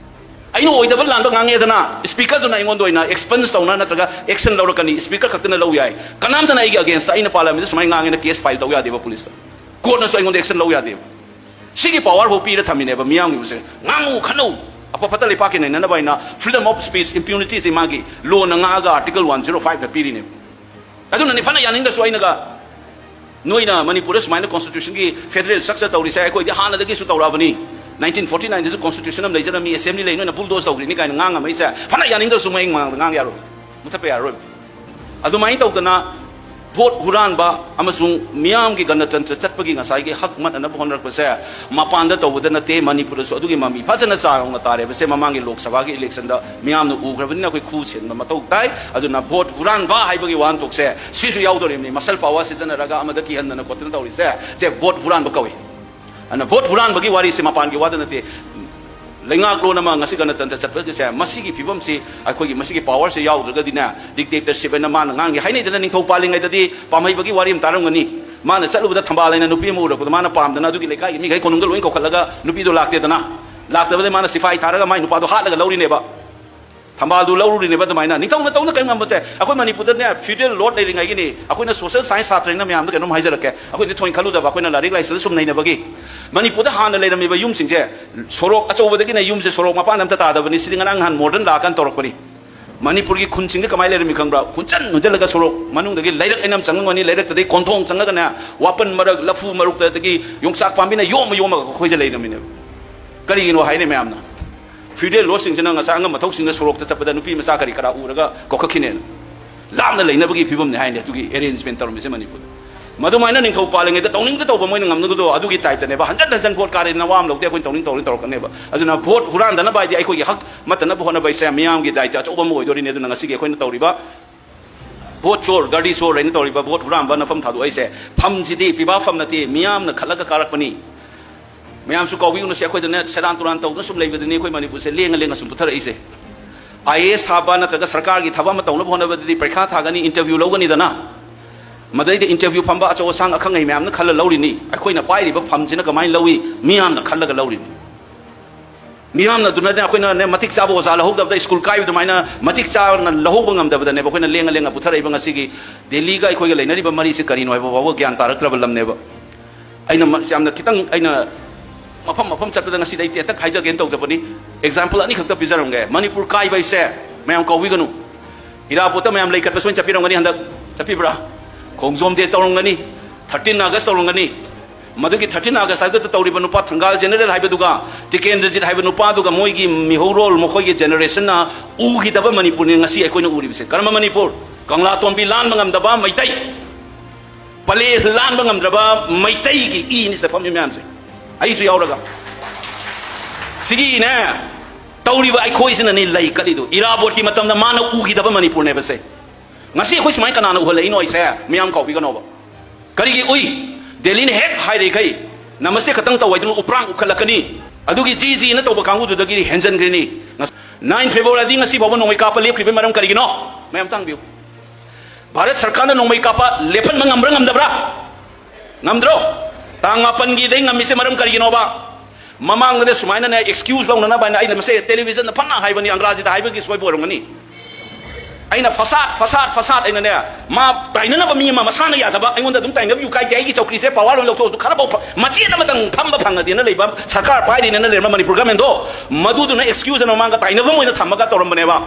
ꯑꯩꯅ ꯑꯣꯏꯗꯕ ꯂꯥꯟꯕ ꯉꯥꯡꯉꯦꯗꯅ, speakerꯗꯨꯅ ꯑꯩꯉꯣꯟꯗ ꯑꯣꯏꯅ expunge ꯇꯧꯅ ꯅꯠꯇ꯭ꯔꯒ action ꯂꯧꯔꯛꯀꯅꯤ꯫ Speaker ꯈꯛꯇꯅ ꯂꯧ ꯌꯥꯏ꯫ ꯀꯅꯥꯝꯇꯅ ꯑꯩꯒꯤ againstꯇ, ꯑꯩꯅ parliamentꯗ ꯁꯨꯃꯥꯏꯅ ꯉꯥꯡꯉꯦꯅ case file ꯇꯧ ꯌꯥꯗꯦꯕ policeꯇ꯫ Courtꯅꯁꯨ ꯑꯩꯉꯣꯟꯗ action ꯂꯧ ꯌꯥꯗꯦꯕ꯫ ꯁꯤꯒꯤ power ꯐꯥꯎ ꯄꯤꯔ ꯊꯝꯃꯤꯅꯦꯕ ꯃꯤꯌꯥꯝꯒꯤ ꯍꯧꯖꯤꯛ꯫ ꯉꯥꯡꯉꯨ, ꯈꯠꯅꯧ, ꯑꯐ ꯐꯠꯇ ꯂꯩꯄꯥꯛꯀꯤ ꯅꯩꯅꯅꯕ ꯍꯥꯏꯅ freedom of speech, immunityꯁꯦ ꯃꯥꯒꯤ lawꯅ ꯉꯥꯛꯑꯒ article one zero fiveꯇ ꯄꯤꯔꯤꯅꯦꯕ꯫ ꯑꯗꯨꯅꯅꯤ ꯐꯅ ꯌꯥꯅꯤꯡꯗ꯭ꯔꯁꯨ ꯑꯩꯅꯒ, "ꯅꯣꯏꯅ ꯃꯅꯤꯄꯨꯔꯗ ꯁꯨꯃꯥꯏꯅ constitutionꯒꯤ federal structure ꯇꯧꯔꯤꯁꯦ ꯑꯩꯈꯣꯏꯗꯤ ꯍꯥꯟꯅꯗꯒꯤꯁꯨ ꯇꯧꯔꯛꯑꯕꯅꯤ꯫ Nineteen forty nineꯗꯁꯨ constitution ꯑꯃ ꯂꯩꯖꯔꯝꯃꯤ, assembly ꯂꯩ, ꯅꯣꯏꯅ bulldoze ꯇꯧꯈ꯭ꯔꯤꯅꯤ" ꯀꯥꯏꯅ ꯉꯥꯡꯉꯝꯃꯛꯏꯁꯦ ꯐꯅ ꯌꯥꯅꯤꯡꯗ꯭ꯔꯁꯨ ꯃꯣꯏ ꯃꯃꯥꯡꯗ ꯉꯥꯡ ꯌꯥꯔꯣꯏ, ꯃꯨꯊꯠꯄ ꯌꯥꯔꯔꯣꯏ꯫ ꯑꯗꯨꯃꯥꯏꯅ ꯇꯧꯗꯅ ꯚꯣꯠ ꯍꯨꯔꯥꯟꯕ ꯑꯃꯁꯨꯡ ꯃꯤꯌꯥꯝꯒꯤ ꯒꯅꯇꯟꯇ꯭ꯔ ꯆꯠꯄꯒꯤ ꯉꯁꯥꯏꯒꯤ ꯍꯛ ꯃꯠꯅꯅꯕ ꯍꯣꯠꯅꯔꯛꯄꯁꯦ ꯃꯄꯥꯟꯗ ꯇꯧꯕꯗ ꯅꯠꯇꯦ, ꯃꯅꯤꯄꯨꯔꯗꯁꯨ ꯑꯗꯨꯒꯤ ꯃꯃꯤ ꯐꯖꯅ ꯆꯥꯎꯅ ꯇꯥꯔꯦꯕꯁꯦ ꯃꯃꯥꯡꯒꯤ ꯂꯣꯛ ꯁꯚꯥꯒꯤ electionꯗ ꯃꯤꯌꯥꯝꯅ ꯎꯈ꯭ꯔꯕꯅꯤꯅ ꯑꯩꯈꯣꯏ ꯈꯨ ꯁꯦꯟꯕ ꯃꯊꯧ ꯇꯥꯏ꯫ ꯑꯗꯨꯅ ꯚꯣꯠ ꯍꯨꯔꯥꯟꯕ ꯍꯥꯏꯕꯒꯤ ꯋꯥꯍꯟꯊꯣꯛꯁꯦ ꯁꯤꯁꯨ ꯌꯥꯎꯗꯣꯔꯤꯕꯅꯤ꯫ Muscle power ꯁꯤꯖꯤꯟꯅꯔꯒ ꯑꯃꯗ ꯀꯤꯍꯟꯗꯅ ꯈꯣꯠꯇꯅ ꯇꯧꯔꯤꯁꯦ, ꯁꯦ ꯚꯣꯠ ꯍꯨꯔꯥꯟꯕ ꯀꯧꯏ꯫ ꯑꯗꯨꯅ ꯚꯣꯠ ꯍꯨꯔꯥꯟꯕꯒꯤ ꯋꯥꯔꯤꯁꯦ ꯃꯄꯥꯟꯒꯤ ꯋꯥꯗ ꯅꯠꯇꯦ, ꯂꯩꯉꯥꯛꯂꯣꯟ ꯑꯃ ꯉꯁꯤ ꯒꯅꯇꯟꯇ꯭ꯔ ꯆꯠꯄꯒꯤꯁꯦ, ꯃꯁꯤꯒꯤ ꯐꯤꯕꯝꯁꯤ ꯑꯩꯈꯣꯏꯒꯤ ꯃꯁꯤꯒꯤ powerꯁꯦ ꯌꯥꯎꯗ꯭ꯔꯒꯗꯤꯅꯦ, dictatorship ꯍꯥꯏꯅ ꯃꯥꯅ ꯉꯥꯡꯉꯤ꯫ ꯍꯥꯏꯅꯩꯗꯅ, ꯅꯤꯡꯊꯧ ꯄꯥꯜꯂꯤꯉꯩꯗꯗꯤ ꯄꯥꯝꯍꯩꯕꯒꯤ ꯋꯥꯔꯤ ꯑꯃ ꯇꯥꯔꯝꯒꯅꯤ꯫ ꯃꯥꯅ ꯆꯠꯂꯨꯕꯗ ꯊꯝꯕꯥꯜ ꯍꯥꯏꯅ ꯅꯨꯄꯤ ꯑꯃ ꯎꯔꯛꯄꯗ ꯃꯥꯅ ꯄꯥꯝꯗꯅ ꯑꯗꯨꯒꯤ ꯂꯩꯀꯥꯏꯒꯤ ꯃꯤꯈꯩ ꯀꯣꯅꯨꯡꯗ ꯂꯣꯏ ꯀꯧꯈꯠꯂꯒ ꯅꯨꯄꯤꯗꯣ ꯂꯥꯛꯇꯦꯗꯅ, ꯂꯥꯛꯇꯕꯗꯩ ꯃꯥꯅ ꯁꯤꯐꯥꯏ ꯊꯥꯔꯒ ꯃꯥꯏ ꯅꯨꯄꯥꯗꯣ ꯍꯥꯠꯂꯒ ꯂꯧꯔꯤꯅꯦꯕ꯫ ꯊꯝꯕꯥꯜꯗꯨ ꯂꯧꯔꯨꯔꯤꯅꯦꯕ꯫ ꯑꯗꯨꯃꯥꯏꯅ ꯅꯤꯡꯊꯧꯅ ꯇꯧꯅ ꯀꯔꯤꯝ ꯉꯝꯕꯁꯦ, ꯑꯩꯈꯣꯏ ꯃꯅꯤꯄꯨꯔꯗꯅꯦ feudal lord ꯂꯩꯔꯤꯉꯩꯒꯤꯅꯤ꯫ ꯑꯩꯈꯣꯏꯅ social science ꯁꯥꯇ꯭ꯔꯅꯤꯅ ꯃꯌꯥꯝꯗ ꯀꯩꯅꯣꯝ ꯍꯥꯏꯖꯔꯛꯀꯦ, ꯑꯩꯈꯣꯏꯗꯤ ꯊꯣꯏꯅ ꯈꯜꯂꯨꯗꯕ, ꯑꯩꯈꯣꯏꯅ ꯂꯥꯏꯔꯤꯛ ꯂꯥꯏꯁꯨꯗ ꯁꯨꯝ ꯅꯩꯅꯕꯒꯤ꯫ ꯃꯅꯤꯄꯨꯔꯗ ꯍꯥꯟꯅ ꯂꯩꯔꯝꯃꯤꯕ ꯌꯨꯝꯁꯤꯡꯁꯦ, ꯁꯣꯔꯣꯛ ꯑꯆꯧꯕꯗꯒꯤꯅꯦ ꯌꯨꯝꯁꯦ ꯁꯣꯔꯣꯛ ꯃꯄꯥꯟꯗ ꯑꯝꯇ ꯇꯥꯗꯕꯅꯤ꯫ ꯁꯤꯗꯤ ꯉꯔꯥꯡ ꯅꯍꯥꯟ modern ꯂꯥꯛꯑꯀꯥꯟꯗ ꯇꯧꯔꯛꯄꯅꯤ꯫ ꯃꯅꯤꯄꯨꯔꯒꯤ ꯈꯨꯟꯁꯤꯡꯗ ꯀꯃꯥꯏꯅ ꯂꯩꯔꯝꯃꯤ ꯈꯪꯕ꯭ꯔꯥ? ꯍꯨꯟꯆꯟ ꯍꯨꯟꯆꯜꯂꯒ ꯁꯣꯔꯣꯛ ꯃꯅꯨꯡꯗꯒꯤ ꯂꯩꯔꯛ ꯑꯩꯅ ꯑꯃ ꯆꯪꯉꯝꯒꯅꯤ, ꯂꯩꯔꯛꯇꯗꯒꯤ ꯀꯣꯟꯊꯣꯡ ꯆꯪꯉꯒꯅꯦ, ꯋꯥꯄꯟ ꯃꯔꯛ, ꯂꯐꯨ ꯃꯔꯛꯇ, ꯑꯗꯒꯤ ꯌꯣꯡꯆꯥꯛ ꯄꯥꯝꯕꯤꯅ ꯌꯣꯝꯃ ꯌꯣꯝꯃꯒ ꯑꯩꯈꯣꯏꯁꯦ ꯂꯩꯔꯝꯃꯤꯅꯦꯕ꯫ ꯀꯔꯤꯒꯤꯅꯣ ꯍꯥꯏꯅꯦ ꯃꯌꯥꯝꯅ? Feudal lordꯁꯤꯡꯁꯤꯅ ꯉꯁꯥꯏ ꯑꯉꯝꯕ ꯊꯧꯁꯤꯡꯗ ꯁꯣꯔꯣꯛꯇ ꯆꯠꯄꯗ ꯅꯨꯄꯤ ꯃꯆꯥ ꯀꯔꯤ ꯀꯔꯥ ꯎꯔꯒ ꯀꯧꯈꯠꯈꯤꯅꯦꯅ꯫ ꯂꯥꯞꯅ ꯂꯩꯅꯕꯒꯤ ꯐꯤꯕꯝꯅꯤ ꯍꯥꯏꯅꯦ ꯑꯗꯨꯒꯤ arrangement ꯇꯧꯔꯝꯃꯤꯁꯦ ꯃꯅꯤꯄꯨꯔꯗ꯫ ꯃꯗꯨꯃꯥꯏꯅ ꯅꯤꯡꯊꯧ ꯄꯥꯜꯂꯤꯉꯩꯗ ꯇꯧꯅꯤꯡꯗ ꯇꯧꯕ ꯃꯣꯏꯅ ꯉꯝꯅꯒꯗꯣ ꯑꯗꯨꯒꯤ typeꯇꯅꯦꯕ꯫ ꯍꯟꯖꯟ ꯍꯟꯖꯟ vote ꯀꯥꯔꯦꯗꯅ ꯋꯥ ꯑꯃ ꯂꯧꯗꯦ, ꯑꯩꯈꯣꯏꯅ ꯇꯧꯅꯤꯡ ꯇꯧꯅꯤꯡ ꯇꯧꯔꯛꯀꯅꯦꯕ꯫ ꯑꯗꯨꯅ vote ꯍꯨꯔꯥꯟꯗꯅꯕ ꯍꯥꯏꯗꯤ ꯑꯩꯈꯣꯏꯒꯤ ꯍꯛ ꯃꯠꯇꯅꯕ ꯍꯣꯠꯅꯕ ꯍꯥꯏꯁꯦ ꯃꯤꯌꯥꯝꯒꯤ ꯗꯥꯏꯇ ꯑꯆꯧꯕ ꯑꯃ ꯑꯣꯏꯗꯣꯔꯤꯅꯦ꯫ ꯑꯗꯨꯅ ꯉꯁꯤꯒꯤ ꯑꯩꯈꯣꯏꯅ ꯇꯧꯔꯤꯕ vote ꯆꯣꯔ, ꯒꯥꯔꯤ ꯆꯣꯔ ꯍꯥꯏꯅ ꯇꯧꯔꯤꯕ vote ꯍꯨꯔꯥꯟꯕ ꯅꯐꯝ ꯊꯥꯗꯣꯛꯏꯁꯦ, ꯐꯝꯁꯤꯗꯤ ꯄꯤꯕꯥ ꯐꯝ ꯅꯠꯇꯦ, ꯃꯤꯌꯥꯝꯅ ꯈꯠꯂꯒ ꯀꯥꯔꯛꯄꯅꯤ꯫ ꯃꯌꯥꯝꯁꯨ ꯀꯥꯎꯕꯤꯒꯅꯨꯁꯦ, ꯑꯩꯈꯣꯏꯗꯅꯦ ꯁꯦꯔꯥꯟ ꯇꯨꯔꯥꯟ ꯇꯧꯗꯨꯅ ꯁꯨꯝ ꯂꯩꯕꯗꯨꯅꯤ ꯑꯩꯈꯣꯏ ꯃꯅꯤꯄꯨꯔꯁꯦ ꯂꯦꯡꯉ ꯂꯦꯡꯉ ꯁꯨꯝ ꯄꯨꯊꯔꯛꯏꯁꯦ꯫ IAS ꯊꯥꯕ ꯅꯠꯇ꯭ꯔꯒ ꯁꯔꯀꯥꯔꯒꯤ ꯊꯕꯛ ꯑꯃ ꯇꯧꯅꯕ ꯍꯣꯠꯅꯕꯗꯗꯤ ꯄꯔꯤꯈꯥ ꯊꯥꯒꯅꯤ, interview ꯂꯧꯒꯅꯤꯗꯅ, ꯃꯗꯩꯗ interview ꯐꯝꯕ ꯑꯆꯧ ꯑꯁꯥꯡ ꯑꯈꯪ ꯑꯍꯩ ꯃꯌꯥꯝꯅ ꯈꯜꯂ ꯂꯧꯔꯤꯅꯤ꯫ ꯑꯩꯈꯣꯏꯅ ꯄꯥꯏꯔꯤꯕ ꯐꯝꯁꯤꯅ ꯀꯃꯥꯏꯅ ꯂꯧꯏ? ꯃꯤꯌꯥꯝꯅ ꯈꯜꯂꯒ ꯂꯧꯔꯤꯅꯤ꯫ ꯃꯤꯌꯥꯝꯅ ꯑꯗꯨꯅꯅꯦ ꯑꯩꯈꯣꯏꯅꯅꯦ ꯃꯇꯤꯛ ꯆꯥꯕ ꯑꯣꯖꯥ ꯂꯧꯍꯧꯗꯕꯗ, ꯁ꯭ꯀꯨꯜ ꯀꯥꯏꯕ ꯑꯗꯨꯃꯥꯏꯅ ꯃꯇꯤꯛ ꯆꯥꯅ ꯂꯧꯍꯧꯕ ꯉꯝꯗꯕꯗꯅꯦꯕ ꯑꯩꯈꯣꯏꯅ ꯂꯦꯡꯉ ꯂꯦꯡꯉ ꯄꯨꯊꯔꯛꯏꯕ ꯉꯁꯤꯒꯤ ꯗꯦꯜꯂꯤꯒ ꯑꯩꯈꯣꯏꯒ ꯂꯩꯅꯔꯤꯕ ꯃꯔꯤꯁꯤ ꯀꯔꯤꯅꯣ ꯍꯥꯏꯕ ꯐꯥꯎꯕ ꯒ꯭ꯌꯥꯟ ꯇꯥꯔꯛꯇ꯭ꯔꯕ ꯂꯝꯅꯦꯕ꯫ ꯑꯩꯅ ꯃ-, ꯌꯥꯝꯅ ꯈꯤꯇꯪ ꯑꯩꯅ ꯃꯐꯝ ꯃꯐꯝ ꯆꯠꯄꯗ ꯉꯁꯤꯗꯤ ꯑꯩ ꯇꯦꯟꯇꯛ ꯍꯥꯏꯖꯒꯦꯅ ꯇꯧꯖꯕꯅꯤ꯫ Example ꯑꯅꯤꯈꯛꯇ ꯄꯤꯖꯔꯝꯒꯦ꯫ ꯃꯅꯤꯄꯨꯔ ꯀꯥꯏꯕ ꯍꯥꯏꯁꯦ ꯃꯌꯥꯝ ꯀꯥꯎꯕꯤꯒꯅꯨ꯫ ꯏꯔꯥꯕꯣꯠꯇ ꯃꯌꯥꯝ ꯂꯩ ꯀꯠꯄ ꯁꯣꯏꯅ ꯆꯠꯄꯤꯔꯝꯒꯅꯤ, ꯍꯟꯗꯛ ꯆꯠꯄꯤꯕ꯭ꯔꯥ? ꯈꯣꯡꯖꯣꯝ day ꯇꯧꯔꯝꯒꯅꯤ, thirteen August ꯇꯧꯔꯝꯒꯅꯤ꯫ ꯃꯗꯨꯒꯤ thirteen August ꯍꯥꯏꯕꯗ ꯇꯧꯔꯤꯕ ꯅꯨꯄꯥ ꯊꯪꯒꯥꯜ ꯖꯦꯅꯔꯦꯜ ꯍꯥꯏꯕꯗꯨꯒ ꯇꯤꯀꯦꯟꯗ꯭ꯔꯖꯤꯠ ꯍꯥꯏꯕ ꯅꯨꯄꯥꯗꯨꯒ ꯃꯣꯏꯒꯤ ꯃꯤꯍꯧꯔꯣꯜ, ꯃꯈꯣꯏꯒꯤ generationꯅ ꯎꯈꯤꯗꯕ ꯃꯅꯤꯄꯨꯔꯅꯤ ꯉꯁꯤ ꯑꯩꯈꯣꯏꯅ ꯎꯔꯤꯕꯁꯦ꯫ ꯀꯔꯝꯕ ꯃꯅꯤꯄꯨꯔ? ꯀꯪꯂꯥꯇꯣꯝꯕꯤ ꯂꯥꯟꯕ ꯉꯝꯗꯕ ꯃꯩꯇꯩ, ꯄꯂꯦ ꯂꯥꯟꯕ ꯉꯝꯗ꯭ꯔꯕ ꯃꯩꯇꯩꯒꯤ ꯏꯅꯤ ꯁꯤꯗ ꯐꯝꯃꯤ ꯃꯌꯥꯝꯁꯦ, ꯑꯩꯁꯨ ꯌꯥꯎꯔꯒ꯫ ꯁꯤꯒꯤꯅꯦ, ꯇꯧꯔꯤꯕ ꯑꯩꯈꯣꯏꯁꯤꯅꯅꯤ ꯂꯩ ꯀꯠꯂꯤꯗꯨ꯫ ꯏꯔꯥꯕꯣꯠꯀꯤ ꯃꯇꯝꯗ ꯃꯥꯅ ꯎꯈꯤꯗꯕ ꯃꯅꯤꯄꯨꯔꯅꯦꯕꯁꯦ꯫ ꯉꯁꯤ ꯑꯩꯈꯣꯏ ꯁꯨꯃꯥꯏꯅ ꯀꯅꯥꯅ ꯎꯍꯜꯂꯛꯏꯅꯣ ꯑꯩꯁꯦ? ꯃꯤꯌꯥꯝ ꯀꯥꯎꯕꯤꯒꯅꯣꯕ꯫ ꯀꯔꯤꯒꯤ ꯎꯏ? ꯗꯦꯜꯂꯤꯅ ꯍꯦꯛ ꯍꯥꯏꯔꯤꯈꯩ ꯅꯃꯁꯇꯦ ꯈꯛꯇꯪ ꯇꯧ ꯍꯥꯏꯗꯨꯅ ꯎꯄ꯭ꯔꯥꯡ ꯎꯈꯠꯂꯛꯀꯅꯤ꯫ ꯑꯗꯨꯒꯤ ꯖꯤ ꯖꯤꯅ ꯇꯧꯕ ꯀꯥꯡꯕꯨꯗꯨꯗꯒꯤ ꯍꯦꯟꯖꯟꯈ꯭ꯔꯤꯅꯤ꯫ ꯅꯥꯏꯟ ꯐꯦꯕ꯭ꯔꯨꯋꯥꯔꯤꯗꯤ ꯉꯁꯤ ꯐꯥꯎꯕ ꯅꯣꯡꯃꯩ ꯀꯥꯞꯄ ꯂꯦꯞꯈ꯭ꯔꯤꯕꯩ ꯃꯔꯝ ꯀꯔꯤꯒꯤꯅꯣ? ꯃꯌꯥꯝ ꯇꯥꯡꯕꯤꯌꯨ꯫ ꯚꯥꯔꯠ ꯁꯔꯀꯥꯔꯅ ꯅꯣꯡꯃꯩ ꯀꯥꯞꯄ ꯂꯦꯞꯍꯟꯕ ꯉꯝꯕ꯭ꯔꯥ ꯉꯝꯗꯕ꯭ꯔꯥ? ꯉꯝꯗ꯭ꯔꯣ? ꯇꯥꯡ ꯃꯥꯄꯟꯒꯤꯗꯩ ꯉꯝꯃꯤꯁꯦ ꯃꯔꯝ ꯀꯔꯤꯒꯤꯅꯣꯕ? ꯃꯃꯥꯡꯗꯅꯦ ꯁꯨꯃꯥꯏꯅꯅꯦ excuse ꯂꯧꯅꯅꯕ ꯍꯥꯏꯅ ꯑꯩꯅ ꯃꯁꯦ ꯇꯦꯂꯤꯚꯤꯖꯟꯗ ꯐꯅ ꯍꯥꯏꯕꯅꯤ, ꯑꯪꯒ꯭ꯔꯥꯖꯤꯗ ꯍꯥꯏꯕꯒꯤ ꯁꯣꯏꯕ ꯑꯣꯏꯔꯝꯒꯅꯤ꯫ ꯑꯩꯅ ꯐꯁꯥꯠ, ꯐꯁꯥꯠ, ꯐꯁꯥꯠ ꯑꯩꯅꯅꯦ, ꯃꯥ ꯇꯥꯏꯅꯅꯕ ꯃꯤ ꯑꯃ ꯃꯁꯥꯅ ꯌꯥꯖꯕ, ꯑꯩꯉꯣꯟꯗ ꯑꯗꯨꯝ ꯇꯥꯏꯅꯕꯤꯌꯨ ꯀꯥꯏꯗꯦ, ꯑꯩꯒꯤ ꯆꯧꯀ꯭ꯔꯤꯁꯦ ꯄꯋꯥꯔ ꯑꯣꯏꯅ ꯂꯧꯊꯣꯛꯑꯁꯨ ꯈꯔꯐꯥꯎ ꯐ-, ꯃꯆꯦꯠ ꯑꯃꯇꯪ ꯐꯝꯕ ꯐꯪꯉꯗꯤꯅ ꯂꯩꯕ ꯁꯔꯀꯥꯔ ꯄꯥꯏꯔꯤꯅꯦꯅ ꯂꯩꯔꯝꯕ ꯃꯅꯤꯄꯨꯔ ꯒꯃꯦꯟꯗꯣ, ꯃꯗꯨꯗꯨꯅ excuse ꯑꯅ ꯃꯃꯥꯡꯗ ꯇꯥꯏꯅꯕ ꯑꯣꯏꯅ ꯊꯝꯃꯒ ꯇꯧꯔꯝꯕꯅꯦꯕ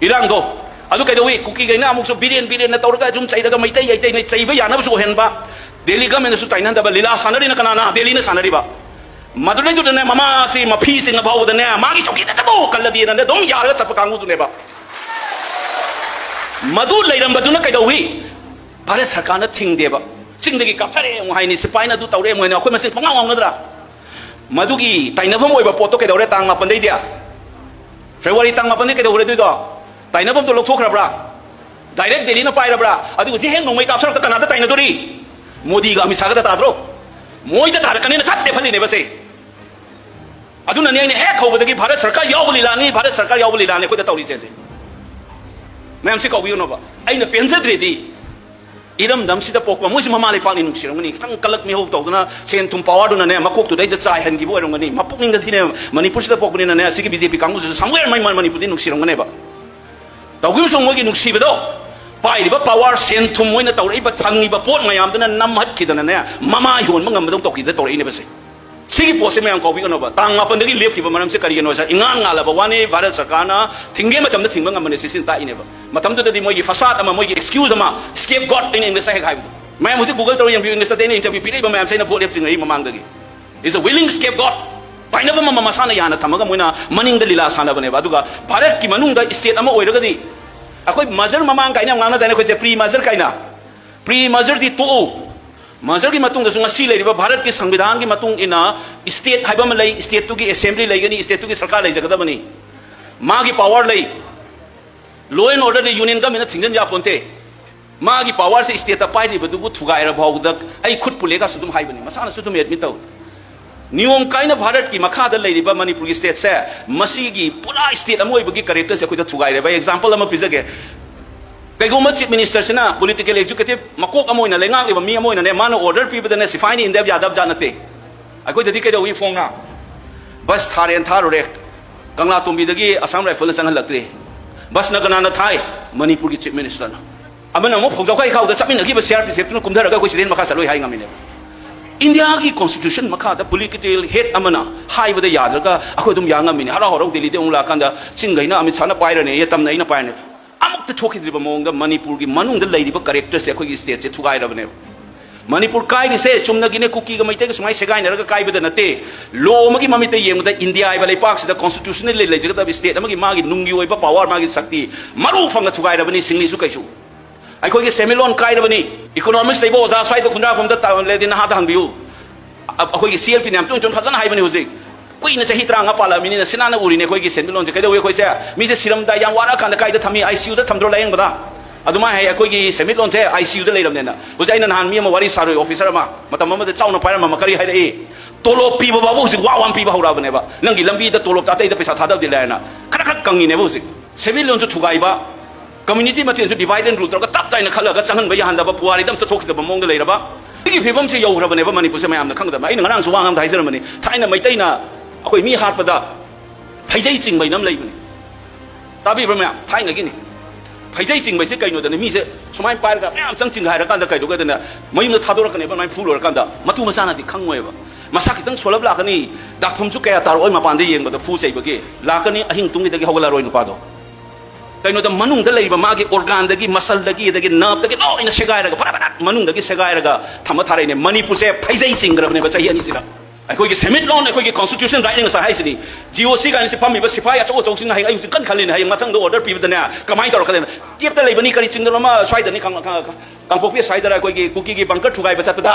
ꯏꯔꯥꯡꯗꯣ꯫ ꯑꯗꯨ ꯀꯩꯗꯧꯏ? ꯀꯨꯀꯤꯈꯩꯅ ꯑꯃꯨꯛꯁꯨ ꯕꯤꯔꯦꯟ ꯕꯤꯔꯦꯟꯅ ꯇꯧꯔꯒ ꯁꯨꯝ ꯆꯩꯔꯒ ꯃꯩꯇꯩ ꯌꯩꯇꯩꯅ ꯆꯩꯕ ꯌꯥꯅꯕꯁꯨ ꯑꯣꯏꯍꯟꯕ, ꯗꯦꯜꯂꯤ ꯒꯃꯦꯟꯅꯁꯨ ꯇꯥꯏꯅꯍꯟꯗꯕ ꯂꯤꯂꯥ ꯁꯥꯟꯅꯔꯤꯅ ꯀꯅꯥꯅ? ꯗꯦꯜꯂꯤꯅ ꯁꯥꯟꯅꯔꯤꯕ꯫ ꯃꯗꯨꯗꯩꯗꯨꯗꯅꯦ ꯃꯃꯥꯁꯤ ꯃꯐꯤ ꯆꯤꯡꯉ ꯐꯥꯎꯕꯗꯅꯦ ꯃꯥꯒꯤ ꯆꯧꯀꯤꯗꯇꯕꯨ ꯀꯜꯂꯗꯤꯅꯅꯦ ꯑꯗꯨꯝ ꯌꯥꯔꯒ ꯆꯠꯄ ꯀꯥꯡꯕꯨꯗꯨꯅꯦꯕ꯫ ꯃꯗꯨ ꯂꯩꯔꯝꯕꯗꯨꯅ ꯀꯩꯗꯧꯏ? ꯚꯥꯔꯠ ꯁꯔꯀꯥꯔꯅ ꯊꯤꯡꯗꯦꯕ꯫ ꯆꯤꯡꯗꯒꯤ ꯀꯥꯞꯊꯔꯛꯑꯦ ꯑꯃꯨꯛ ꯍꯥꯏꯅꯤ, ꯁꯤꯐꯥꯏꯅ ꯑꯗꯨ ꯇꯧꯔꯦ ꯑꯃꯨꯛ ꯍꯥꯏꯅꯤ, ꯑꯩꯈꯣꯏ ꯃꯁꯦꯟ ꯄꯉꯥꯎ ꯉꯥꯎꯅꯗ꯭ꯔꯥ? ꯃꯗꯨꯒꯤ ꯇꯥꯏꯅꯐꯝ ꯑꯣꯏꯕ ꯄꯣꯠꯇꯣ ꯀꯩꯗꯧꯔꯦ ꯇꯥꯡ ꯃꯥꯄꯟꯗꯩꯗꯤ? ꯐꯦꯕ꯭ꯔꯨꯋꯥꯔꯤ ꯇꯥꯡ ꯃꯥꯄꯟꯗꯩ ꯀꯩꯗꯧꯔꯦ ꯑꯗꯨꯏꯗꯣ? ꯇꯥꯏꯅꯐꯝꯗꯣ ꯂꯧꯊꯣꯛꯈ꯭ꯔꯕ꯭ꯔꯥ? ꯗꯥꯏꯔꯦꯛ ꯗꯦꯜꯂꯤꯅ ꯄꯥꯏꯔꯕ꯭ꯔꯥ? ꯑꯗꯨꯒ ꯍꯧꯖꯤꯛ ꯍꯦꯛ ꯅꯣꯡꯃꯩ ꯀꯥꯞꯁꯜꯂꯛꯇ ꯀꯅꯥꯗ ꯇꯥꯏꯅꯗꯣꯔꯤ? ꯃꯣꯗꯤꯒ ꯑꯃꯤꯠ ꯁꯥꯒꯗ ꯇꯥꯗ꯭ꯔꯣ? ꯃꯣꯏꯗ ꯇꯥꯔꯛꯀꯅꯤꯅ ꯁꯠ ꯂꯦꯞꯍꯜꯂꯤꯅꯦꯕ ꯁꯦ꯫ ꯑꯗꯨꯅꯅꯦ ꯑꯩꯅ ꯍꯦꯛ ꯍꯧꯕꯗꯒꯤ ꯚꯥꯔꯠ ꯁꯔꯀꯥꯔ ꯌꯥꯎꯕ ꯂꯤꯂꯥꯅꯤ, ꯚꯥꯔꯠ ꯁꯔꯀꯥꯔ ꯌꯥꯎꯕ ꯂꯤꯂꯥꯅꯤ ꯑꯩꯈꯣꯏꯗ ꯇꯧꯔꯤꯁꯦ ꯁꯦ꯫ ꯃꯌꯥꯝꯁꯤ ꯀꯧꯕꯤꯌꯨꯅꯣꯕ꯫ ꯑꯩꯅ ꯄꯦꯟꯖꯗ꯭ꯔꯦꯗꯤ ꯏꯔꯝꯗꯝꯁꯤꯗ ꯄꯣꯛꯄ ꯃꯣꯏꯁꯨ ꯃꯃꯥ ꯂꯩꯄꯥꯛꯅꯤ ꯅꯨꯡꯁꯤꯔꯝꯒꯅꯤ꯫ ꯈꯤꯇꯪ ꯀꯂꯛ ꯃꯤꯍꯧ ꯇꯧꯗꯅ ꯁꯦꯟ ꯊꯨꯝ ꯄꯋꯥꯔꯗꯨꯅꯅꯦ ꯃꯀꯣꯛꯇꯨꯗꯩꯗ ꯆꯥꯏꯍꯟꯈꯤꯕ ꯑꯣꯏꯔꯝꯒꯅꯤ꯫ ꯃꯄꯨꯛꯅꯤꯡꯗꯗꯤꯅꯦ ꯃꯅꯤꯄꯨꯔꯁꯤꯗ ꯄꯣꯛꯄꯅꯤꯅꯅꯦ ꯑꯁꯤꯒꯤ ꯕꯤ ꯖꯦ ꯄꯤ ꯀꯥꯡꯕꯨꯁꯤꯁꯨ somewhere ꯃꯩ ꯃꯅꯤꯄꯨꯔꯗꯤ ꯅꯨꯡꯁꯤꯔꯝꯒꯅꯦꯕ꯫ ꯇꯧꯈꯤꯕꯁꯨ ꯃꯣꯏꯒꯤ ꯅꯨꯡꯁꯤꯕꯗꯣ ꯄꯥꯏꯔꯤꯕ ꯄꯋꯥꯔ, ꯁꯦꯟ ꯊꯨꯝ, ꯃꯣꯏꯅ ꯇꯧꯔꯛꯏꯕ ꯐꯪꯉꯤꯕ ꯄꯣꯠ ꯃꯌꯥꯝꯗꯨꯅ ꯅꯝꯍꯠꯈꯤꯗꯅꯅꯦ ꯃꯃꯥꯏ ꯍꯣꯟꯕ ꯉꯝꯕꯗꯧ ꯇꯧꯈꯤꯗꯅ ꯇꯧꯔꯛꯏꯅꯦꯕꯁꯦ꯫ ꯁꯤꯒꯤ ꯄꯣꯠꯁꯦ ꯃꯌꯥꯝ ꯀꯥꯎꯕꯤꯒꯅꯣꯕ꯫ ꯇꯥꯡ ꯃꯥꯄꯟꯗꯒꯤ ꯂꯦꯞꯈꯤꯕ ꯃꯔꯝꯁꯦ ꯀꯔꯤꯒꯤꯅꯣ ꯍꯥꯏꯁꯦ? ꯏꯉꯥꯟ ꯉꯥꯜꯂꯕ ꯋꯥꯅꯤ, ꯚꯥꯔꯠ ꯁꯔꯀꯥꯔꯅ ꯊꯤꯡꯒꯦ ꯃꯇꯝꯗ ꯊꯤꯡꯕ ꯉꯝꯕꯅꯦ, ꯁꯤꯁꯤꯅ ꯇꯥꯛꯏꯅꯦꯕ꯫ ꯃꯇꯝꯗꯨꯗꯗꯤ ꯃꯣꯏꯒꯤ ꯐꯁꯥꯠ ꯑꯃ, ꯃꯣꯏꯒꯤ excuse ꯑꯃ, scapegoat ꯑꯩꯅ ꯏꯪꯂꯤꯁꯇ ꯍꯦꯛ ꯍꯥꯏꯕꯗꯣ꯫ ꯃꯌꯥꯝ ꯍꯧꯖꯤꯛ Google ꯇꯧꯔ ꯌꯦꯡꯕꯤꯌꯨ, ꯏꯪꯂꯤꯁꯇꯗꯤ ꯑꯩꯅ interview ꯄꯤꯔꯛꯏꯕ ꯃꯌꯥꯝꯁꯦ ꯑꯩꯅ ꯚꯣꯠ ꯂꯦꯞꯇ꯭ꯔꯤꯉꯩ ꯃꯃꯥꯡꯗꯒꯤ꯫ Is a willing scapegoat꯫ ꯄꯥꯏꯅꯕ ꯑꯃ ꯃꯁꯥꯅ ꯌꯥꯅ ꯊꯝꯃꯒ ꯃꯣꯏꯅ ꯃꯅꯤꯡꯗ ꯂꯤꯂꯥ ꯁꯥꯟꯅꯕꯅꯦꯕ꯫ ꯑꯗꯨꯒ ꯚꯥꯔꯠꯀꯤ ꯃꯅꯨꯡꯗ state ꯑꯃ ꯑꯣꯏꯔꯒꯗꯤ ꯑꯩꯈꯣꯏ merger ꯃꯃꯥꯡ ꯀꯥꯏꯅ ꯌꯥꯝ ꯉꯥꯡꯅꯗꯥꯏꯅꯦ ꯑꯩꯈꯣꯏꯁꯦ, pre merger ꯀꯥꯏꯅ꯫ Pre mergerꯗꯤ ꯇꯣꯛꯎ꯫ Mergerꯒꯤ ꯃꯇꯨꯡꯗꯁꯨ ꯉꯁꯤ ꯂꯩꯔꯤꯕ ꯚꯥꯔꯠꯀꯤ ꯁꯪꯕꯤꯙꯥꯟꯒꯤ ꯃꯇꯨꯡ ꯏꯟꯅ state ꯍꯥꯏꯕ ꯑꯃ ꯂꯩ, stateꯇꯨꯒꯤ assembly ꯂꯩꯒꯅꯤ, stateꯇꯨꯒꯤ ꯁꯔꯀꯥꯔ ꯂꯩꯖꯒꯗꯕꯅꯤ꯫ ꯃꯥꯒꯤ power ꯂꯩ꯫ Law and orderꯗꯤ union governmentꯅ ꯊꯤꯡꯖꯤꯟ ꯌꯥꯄꯣꯟꯇꯦ꯫ ꯃꯥꯒꯤ powerꯁꯦ stateꯇ ꯄꯥꯏꯔꯤꯕꯗꯨꯕꯨ ꯊꯨꯒꯥꯏꯔ ꯐꯥꯎꯕꯗ ꯑꯩ ꯈꯨꯠ ꯄꯨꯜꯂꯦꯒꯁꯨ ꯑꯗꯨꯝ ꯍꯥꯏꯕꯅꯤ, ꯃꯁꯥꯅꯁꯨ ꯑꯗꯨꯝ admit ꯇꯧꯏ꯫ ꯅꯤꯌꯣꯝ ꯀꯥꯏꯅ ꯚꯥꯔꯠꯀꯤ ꯃꯈꯥꯗ ꯂꯩꯔꯤꯕ ꯃꯅꯤꯄꯨꯔꯒꯤ stateꯁꯦ, ꯃꯁꯤꯒꯤ ꯄꯨꯔꯥ state ꯑꯃ ꯑꯣꯏꯕꯒꯤ characterꯁꯦ ꯑꯩꯈꯣꯏꯗ ꯊꯨꯒꯥꯏꯔꯦꯕ꯫ Example ꯑꯃ ꯄꯤꯖꯒꯦ꯫ ꯀꯩꯒꯨꯝꯕ chief ministerꯁꯤꯅ political executive ꯃꯀꯣꯛ ꯑꯃ ꯑꯣꯏꯅ, ꯂꯩꯉꯥꯛꯂꯤꯕ ꯃꯤ ꯑꯃ ꯑꯣꯏꯅꯅꯦ, ꯃꯥꯅ order ꯄꯤꯕꯗꯅꯦ ꯁꯤꯐꯥꯏꯅ ꯏꯟꯗꯕ ꯌꯥꯗꯕ ꯖꯥꯠ ꯅꯠꯇꯦ꯫ ꯑꯩꯈꯣꯏꯗꯗꯤ ꯀꯩꯗꯧꯏ ꯐꯣꯡꯅ? Bus ꯊꯥꯔꯦꯅ ꯊꯥꯔꯨꯔꯦ, ꯀꯪꯂꯥꯇꯣꯝꯕꯤꯗꯒꯤ Assam Riflesꯅ ꯆꯪꯍꯜꯂꯛꯇ꯭ꯔꯦ꯫ Busꯅ ꯀꯅꯥꯅ ꯊꯥꯏ? ꯃꯅꯤꯄꯨꯔꯒꯤ chief ministerꯅ꯫ ꯑꯃꯅ ꯑꯃꯨꯛ ꯐꯧꯖꯥꯎꯈꯥꯏ ꯈꯥꯎꯗ ꯆꯠꯃꯤꯟꯅꯈꯤꯕ CRPFꯇꯨꯅ ꯀꯨꯝꯊꯔꯒ ꯑꯩꯈꯣꯏ ꯁꯤꯗꯩ ꯃꯈꯥ ꯆꯠꯂꯣꯏ ꯍꯥꯏ ꯉꯝꯃꯤꯅꯦꯕ꯫ ꯏꯟꯗꯤꯌꯥꯒꯤ constitution ꯃꯈꯥꯗ political head ꯑꯃꯅ ꯍꯥꯏꯕꯗ ꯌꯥꯗ꯭ꯔꯒ ꯑꯩꯈꯣꯏ ꯑꯗꯨꯝ ꯌꯥ ꯉꯝꯃꯤꯅꯦ꯫ ꯍꯔꯥꯎ ꯍꯔꯥꯎ ꯗꯦꯜꯂꯤꯗ ꯑꯃꯨꯛ ꯂꯥꯛꯑꯀꯥꯟꯗ ꯆꯤꯡꯈꯩꯅ ꯑꯃꯤꯠ ꯁꯥꯍꯅ ꯄꯥꯏꯔꯅꯤ, ꯇꯝꯅꯩꯅ ꯄꯥꯏꯔꯅꯤ꯫ ꯑꯃꯨꯛꯇ ꯊꯣꯛꯈꯤꯗ꯭ꯔꯤꯕ ꯃꯑꯣꯡꯗ ꯃꯅꯤꯄꯨꯔꯒꯤ ꯃꯅꯨꯡꯗ ꯂꯩꯔꯤꯕ characterꯁꯦ ꯑꯩꯈꯣꯏꯒꯤ stateꯁꯦ ꯊꯨꯒꯥꯏꯔꯕꯅꯦꯕ꯫ ꯃꯅꯤꯄꯨꯔ ꯀꯥꯏꯔꯤꯁꯦ ꯆꯨꯝꯅꯒꯤꯅꯦ, ꯀꯨꯀꯤꯒ ꯃꯩꯇꯩꯒ ꯁꯨꯃꯥꯏꯅ ꯁꯦꯒꯥꯏꯅꯔꯒ ꯀꯥꯏꯕꯗ ꯅꯠꯇꯦ꯫ Law ꯑꯃꯒꯤ ꯃꯃꯤꯠꯇ ꯌꯦꯡꯕꯗ ꯏꯟꯗꯤꯌꯥ ꯍꯥꯏꯕ ꯂꯩꯄꯥꯛꯁꯤꯗ constitutionally ꯂꯩꯖꯒꯗꯕ state ꯑꯃꯒꯤ ꯃꯥꯒꯤ ꯅꯨꯡꯒꯤ ꯑꯣꯏꯕ power, ꯃꯥꯒꯤ ꯁꯛꯇꯤ ꯃꯔꯨ ꯐꯪꯅ ꯊꯨꯒꯥꯏꯔꯕꯅꯤ ꯁꯤꯡꯂꯤꯁꯨ ꯀꯩꯁꯨ꯫ ꯑꯩꯈꯣꯏꯒꯤ ꯁꯦꯟꯃꯤꯠꯂꯣꯟ ꯀꯥꯏꯔꯕꯅꯤ꯫ Economics ꯂꯩꯕ ꯑꯣꯖꯥ ꯁ꯭ꯋꯥꯏꯗ ꯈꯨꯟꯗ꯭ꯔꯥꯛꯄꯝꯗ ꯇꯥ-, ꯂꯩꯔꯗꯤ ꯅꯍꯥꯗ ꯍꯪꯕꯤꯌꯨ꯫ ꯑ-, ꯑꯩꯈꯣꯏꯒꯤ CLPꯅ ꯌꯥꯝ ꯇꯣꯏꯅ ꯇꯣꯏꯅ ꯐꯖꯅ ꯍꯥꯏꯕꯅꯤ ꯍꯧꯖꯤꯛ꯫ ꯀꯨꯏꯅ ꯆꯍꯤ ꯇꯔꯥꯃꯉꯥ ꯄꯥꯜꯂꯛꯑꯕꯅꯤꯅ ꯁꯤꯅꯥꯅ ꯎꯔꯤꯅꯦ ꯑꯩꯈꯣꯏꯒꯤ ꯁꯦꯟꯃꯤꯠꯂꯣꯟꯁꯦ꯫ ꯀꯩꯗꯧꯏ ꯑꯩꯈꯣꯏꯁꯦ? ꯃꯤꯁꯦ ꯁꯤꯔꯝꯗꯥꯏ ꯌꯥꯝ ꯋꯥꯔꯛꯑꯀꯥꯟꯗ ꯀꯥꯏꯗ ꯊꯝꯃꯤ? ICUꯗ ꯊꯝꯗ꯭ꯔꯣ ꯂꯥꯌꯦꯡꯕꯗ? ꯑꯗꯨꯃꯥꯏꯅ ꯍꯥꯏ ꯑꯩꯈꯣꯏꯒꯤ ꯁꯦꯟꯃꯤꯠꯂꯣꯟꯁꯦ ICUꯗ ꯂꯩꯔꯕꯅꯦꯅ꯫ ꯍꯧꯖꯤꯛ ꯑꯩꯅ ꯅꯍꯥꯟ ꯃꯤ ꯑꯃ ꯋꯥꯔꯤ ꯁꯥꯔꯨꯏ, officer ꯑꯃ, ꯃꯇꯝ ꯑꯃꯗ ꯆꯥꯎꯅ ꯄꯥꯏꯔꯝꯕ ꯑꯃ, ꯀꯔꯤ ꯍꯥꯏꯔꯛꯏ? ꯇꯣꯂꯣꯞ ꯄꯤꯕ ꯐꯥꯎꯕ ꯍꯧꯖꯤꯛ ꯋꯥ ꯋꯥ ꯄꯤꯕ ꯍꯧꯔꯛꯑꯕꯅꯦꯕ꯫ ꯅꯪꯒꯤ ꯂꯝꯕꯤꯗ ꯇꯣꯂꯣꯞꯇ ꯑꯇꯩꯗ ꯄꯩꯁꯥ ꯊꯥꯗꯕꯗꯤ ꯂꯥꯏꯔꯅ ꯈꯔ ꯈꯔ ꯀꯪꯉꯤꯅꯦꯕ ꯍꯧꯖꯤꯛ꯫ ꯁꯦꯟꯃꯤꯠꯂꯣꯟꯁꯨ ꯊꯨꯒꯥꯏꯕ, community ꯃꯁꯦꯟꯁꯨ divide and rule ꯇꯧꯔꯒ ꯇꯞ ꯇꯥꯏꯅ ꯈꯠꯂꯒ ꯆꯪꯍꯟꯕ ꯌꯥꯍꯟꯗꯕ, ꯄꯨꯋꯥꯔꯤꯗ ꯑꯝꯇ ꯊꯣꯛꯈꯤꯗꯕ ꯃꯑꯣꯡꯗ ꯂꯩꯔꯕ꯫ ꯁꯤꯒꯤ ꯐꯤꯕꯝꯁꯦ ꯌꯧꯈ꯭ꯔꯕꯅꯦꯕ ꯃꯅꯤꯄꯨꯔꯁꯦ꯫ ꯃꯌꯥꯝꯅ ꯈꯪꯒꯗꯕ, ꯑꯩꯅ ꯉꯔꯥꯡꯁꯨ ꯋꯥ ꯑꯃꯗ ꯍꯥꯏꯖꯔꯝꯕꯅꯤ, ꯊꯥꯏꯅ ꯃꯩꯇꯩꯅ ꯑꯩꯈꯣꯏ ꯃꯤ ꯍꯥꯠꯄꯗ ꯐꯩꯖꯩ ꯆꯤꯡꯕ ꯍꯥꯏꯅ ꯑꯃ ꯂꯩꯕꯅꯤ꯫ ꯇꯥꯕꯤꯕ꯭ꯔꯥ ꯃꯌꯥꯝ? ꯊꯥꯏꯅꯒꯤꯅꯤ꯫ ꯐꯩꯖꯩ ꯆꯤꯡꯕ ꯍꯥꯏꯁꯦ ꯀꯩꯅꯣꯗꯅꯦ, ꯃꯤꯁꯦ ꯁꯨꯃꯥꯏꯅ ꯄꯥꯏꯔꯒ ꯃꯌꯥꯝ ꯆꯪ ꯆꯤꯡꯒꯥꯏꯔꯀꯥꯟꯗ ꯀꯩꯗꯧꯒꯦꯗꯅ ꯃꯌꯨꯝꯗ ꯊꯥꯗꯣꯔꯛꯀꯅꯦꯕ꯫ ꯑꯗꯨꯃꯥꯏꯅ ꯐꯨ ꯂꯣꯏꯔꯀꯥꯟꯗ ꯃꯇꯨ ꯃꯆꯥꯅꯗꯤ ꯈꯪꯉꯣꯏꯕ꯫ ꯃꯁꯥ ꯈꯤꯇꯪ ꯁꯣꯜꯂꯞ ꯂꯥꯛꯀꯅꯤ, ꯗꯥꯛꯐꯝꯁꯨ ꯀꯌꯥ ꯇꯥꯔꯛꯑꯣꯏ, ꯃꯄꯥꯟꯗ ꯌꯦꯡꯕꯗ ꯐꯨ ꯆꯩꯕꯒꯤ ꯂꯥꯛꯀꯅꯤ, ꯑꯍꯤꯡ ꯇꯨꯝꯈꯤꯗꯒꯤ ꯍꯧꯒꯠꯂꯛꯑꯔꯣꯏ ꯅꯨꯄꯥꯗꯣ꯫ ꯀꯩꯅꯣꯗ ꯃꯅꯨꯡꯗ ꯂꯩꯔꯤꯕ ꯃꯥꯒꯤ organꯗꯒꯤ, muscleꯗꯒꯤ, ꯑꯗꯒꯤ nerveꯗꯒꯤ ꯂꯣꯏꯅ ꯁꯦꯒꯥꯏꯔꯒ, ꯕꯔꯥ ꯕꯔꯥ ꯃꯅꯨꯡꯗꯒꯤ ꯁꯦꯒꯥꯏꯔꯒ ꯊꯝꯃ ꯊꯥꯔꯛꯏꯅꯦ꯫ ꯃꯅꯤꯄꯨꯔꯁꯦ ꯐꯩꯖꯩ ꯆꯤꯡꯈ꯭ꯔꯕꯅꯦꯕ ꯆꯍꯤ ꯑꯅꯤꯁꯤꯗ꯫ ꯑꯩꯈꯣꯏꯒꯤ ꯁꯦꯟꯃꯤꯠꯂꯣꯟ, ꯑꯩꯈꯣꯏꯒꯤ constitution rightꯅꯤ ꯉꯁꯥꯏ ꯍꯥꯏꯁꯤꯅꯤ꯫ GOC ꯀꯥꯏꯅ ꯁꯤ ꯐꯝꯃꯤꯕ ꯁꯤꯐꯥꯏ ꯑꯆꯧ ꯑꯆꯧꯁꯤꯡꯅ ꯍꯌꯦꯡ ꯑꯩ ꯍꯧꯖꯤꯛ ꯀꯟꯅ ꯈꯜꯂꯤꯅꯦ, ꯍꯌꯦꯡ ꯃꯊꯪꯗ order ꯄꯤꯕꯗꯅꯦ ꯀꯃꯥꯏꯅ ꯇꯧꯔꯛꯀꯗꯣꯏꯅꯣ? ꯇꯦꯞꯇ ꯂꯩꯕꯅꯤ, ꯀꯔꯤ ꯆꯤꯡꯗꯅꯣ ꯑꯃ ꯁ꯭ꯋꯥꯏꯗꯅꯤ, ꯀꯥꯡ-, ꯀꯥꯡ-, ꯀꯥꯡꯄꯣꯛꯄꯤ ꯁ꯭ꯋꯥꯏꯗꯔ ꯑꯩꯈꯣꯏꯒꯤ ꯀꯨꯀꯤꯒꯤ bunker ꯊꯨꯒꯥꯏꯕ ꯆꯠꯄꯗ,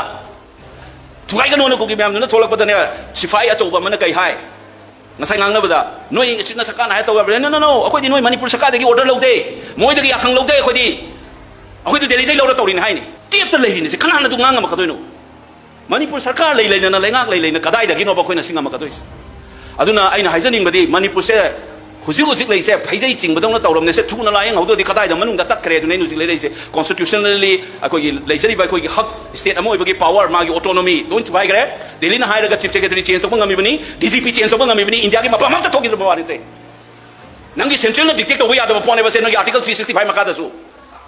ꯊꯨꯒꯥꯏꯒꯅꯣꯅ ꯀꯨꯀꯤ ꯃꯌꯥꯝꯗꯨꯅ ꯊꯣꯛꯂꯛꯄꯗꯅꯦ, ꯁꯤꯐꯥꯏ ꯑꯆꯧꯕ ꯑꯃꯅ ꯀꯩ ꯍꯥꯏ? ꯉꯁꯥꯏ ꯉꯥꯡꯅꯕꯗ, "ꯅꯣꯏ ꯁꯤꯠꯅ ꯁꯛꯀꯥꯅ ꯍꯥꯏ ꯇꯧ ꯌꯥꯕ꯭ꯔꯥ?" "No, no, no, ꯑꯩꯈꯣꯏꯗꯤ ꯅꯣꯏ ꯃꯅꯤꯄꯨꯔ ꯁꯔꯀꯥꯔꯗꯒꯤ order ꯂꯧꯗꯦ, ꯃꯣꯏꯗꯒꯤ ꯌꯥꯈꯪ ꯂꯧꯗꯦ ꯑꯩꯈꯣꯏꯗꯤ, ꯑꯩꯈꯣꯏꯗꯤ ꯗꯦꯜꯂꯤꯗꯒꯤ ꯂꯧꯔ ꯇꯧꯔꯤꯅꯦ" ꯍꯥꯏꯅꯤ꯫ ꯇꯦꯞꯇ ꯂꯩꯔꯤꯅꯤ, ꯁꯤ ꯀꯅꯥꯅ ꯑꯗꯨ ꯉꯥꯡꯉꯝꯃꯛꯀꯗꯣꯏꯅꯣ? ꯃꯅꯤꯄꯨꯔ ꯁꯔꯀꯥꯔ ꯂꯩ ꯂꯩꯅꯅ, ꯂꯩꯉꯥꯛ ꯂꯩ ꯂꯩꯅ ꯀꯗꯥꯏꯗꯒꯤꯅꯣꯕ ꯑꯩꯈꯣꯏꯅ ꯁꯤ ꯉꯝꯃꯛꯀꯗꯣꯏꯁꯦ? ꯑꯗꯨꯅ ꯑꯩꯅ ꯍꯥꯏꯖꯅꯤꯡꯕꯗꯤ, ꯃꯅꯤꯄꯨꯔꯁꯦ ꯍꯧꯖꯤꯛ ꯍꯧꯖꯤꯛ ꯂꯩꯁꯦ ꯐꯩꯖꯩ ꯆꯤꯡꯕꯗꯧꯅ ꯇꯧꯔꯝꯅꯦ꯫ ꯁꯦ ꯊꯨꯅ ꯂꯥꯏꯌꯦꯡꯍꯧꯗ꯭ꯔꯗꯤ ꯀꯗꯥꯏꯗ ꯃꯅꯨꯡꯗ ꯇꯠꯈ꯭ꯔꯦ? ꯑꯗꯨꯅ ꯑꯩꯅ ꯍꯧꯖꯤꯛ ꯂꯩꯔꯛꯏꯁꯦ, constitutionally ꯑꯩꯈꯣꯏꯒꯤ ꯂꯩꯖꯔꯤꯕ ꯑꯩꯈꯣꯏꯒꯤ ꯍꯛ, state ꯑꯃ ꯑꯣꯏꯕꯒꯤ power, ꯃꯥꯒꯤ autonomy ꯂꯣꯏ ꯊꯨꯒꯥꯏꯈ꯭ꯔꯦ꯫ ꯗꯦꯜꯂꯤꯅ ꯍꯥꯏꯔꯒ chief secretary change ꯇꯧꯕ ꯉꯝꯃꯤꯕꯅꯤ, D G P change ꯇꯧꯕ ꯉꯝꯃꯤꯕꯅꯤ, ꯏꯟꯗꯤꯌꯥꯒꯤ ꯃꯐꯝ ꯑꯃꯠꯇ ꯊꯣꯛꯈꯤꯗ꯭ꯔꯕ ꯋꯥꯅꯤꯁꯦ꯫ ꯅꯪꯒꯤ central ꯅ dictate ꯇꯧꯕ ꯌꯥꯗꯕ ꯄꯣꯠꯅꯦꯕ ꯁꯦ, ꯅꯣꯏꯒꯤ Article three sixty five ꯃꯈꯥꯗꯁꯨ꯫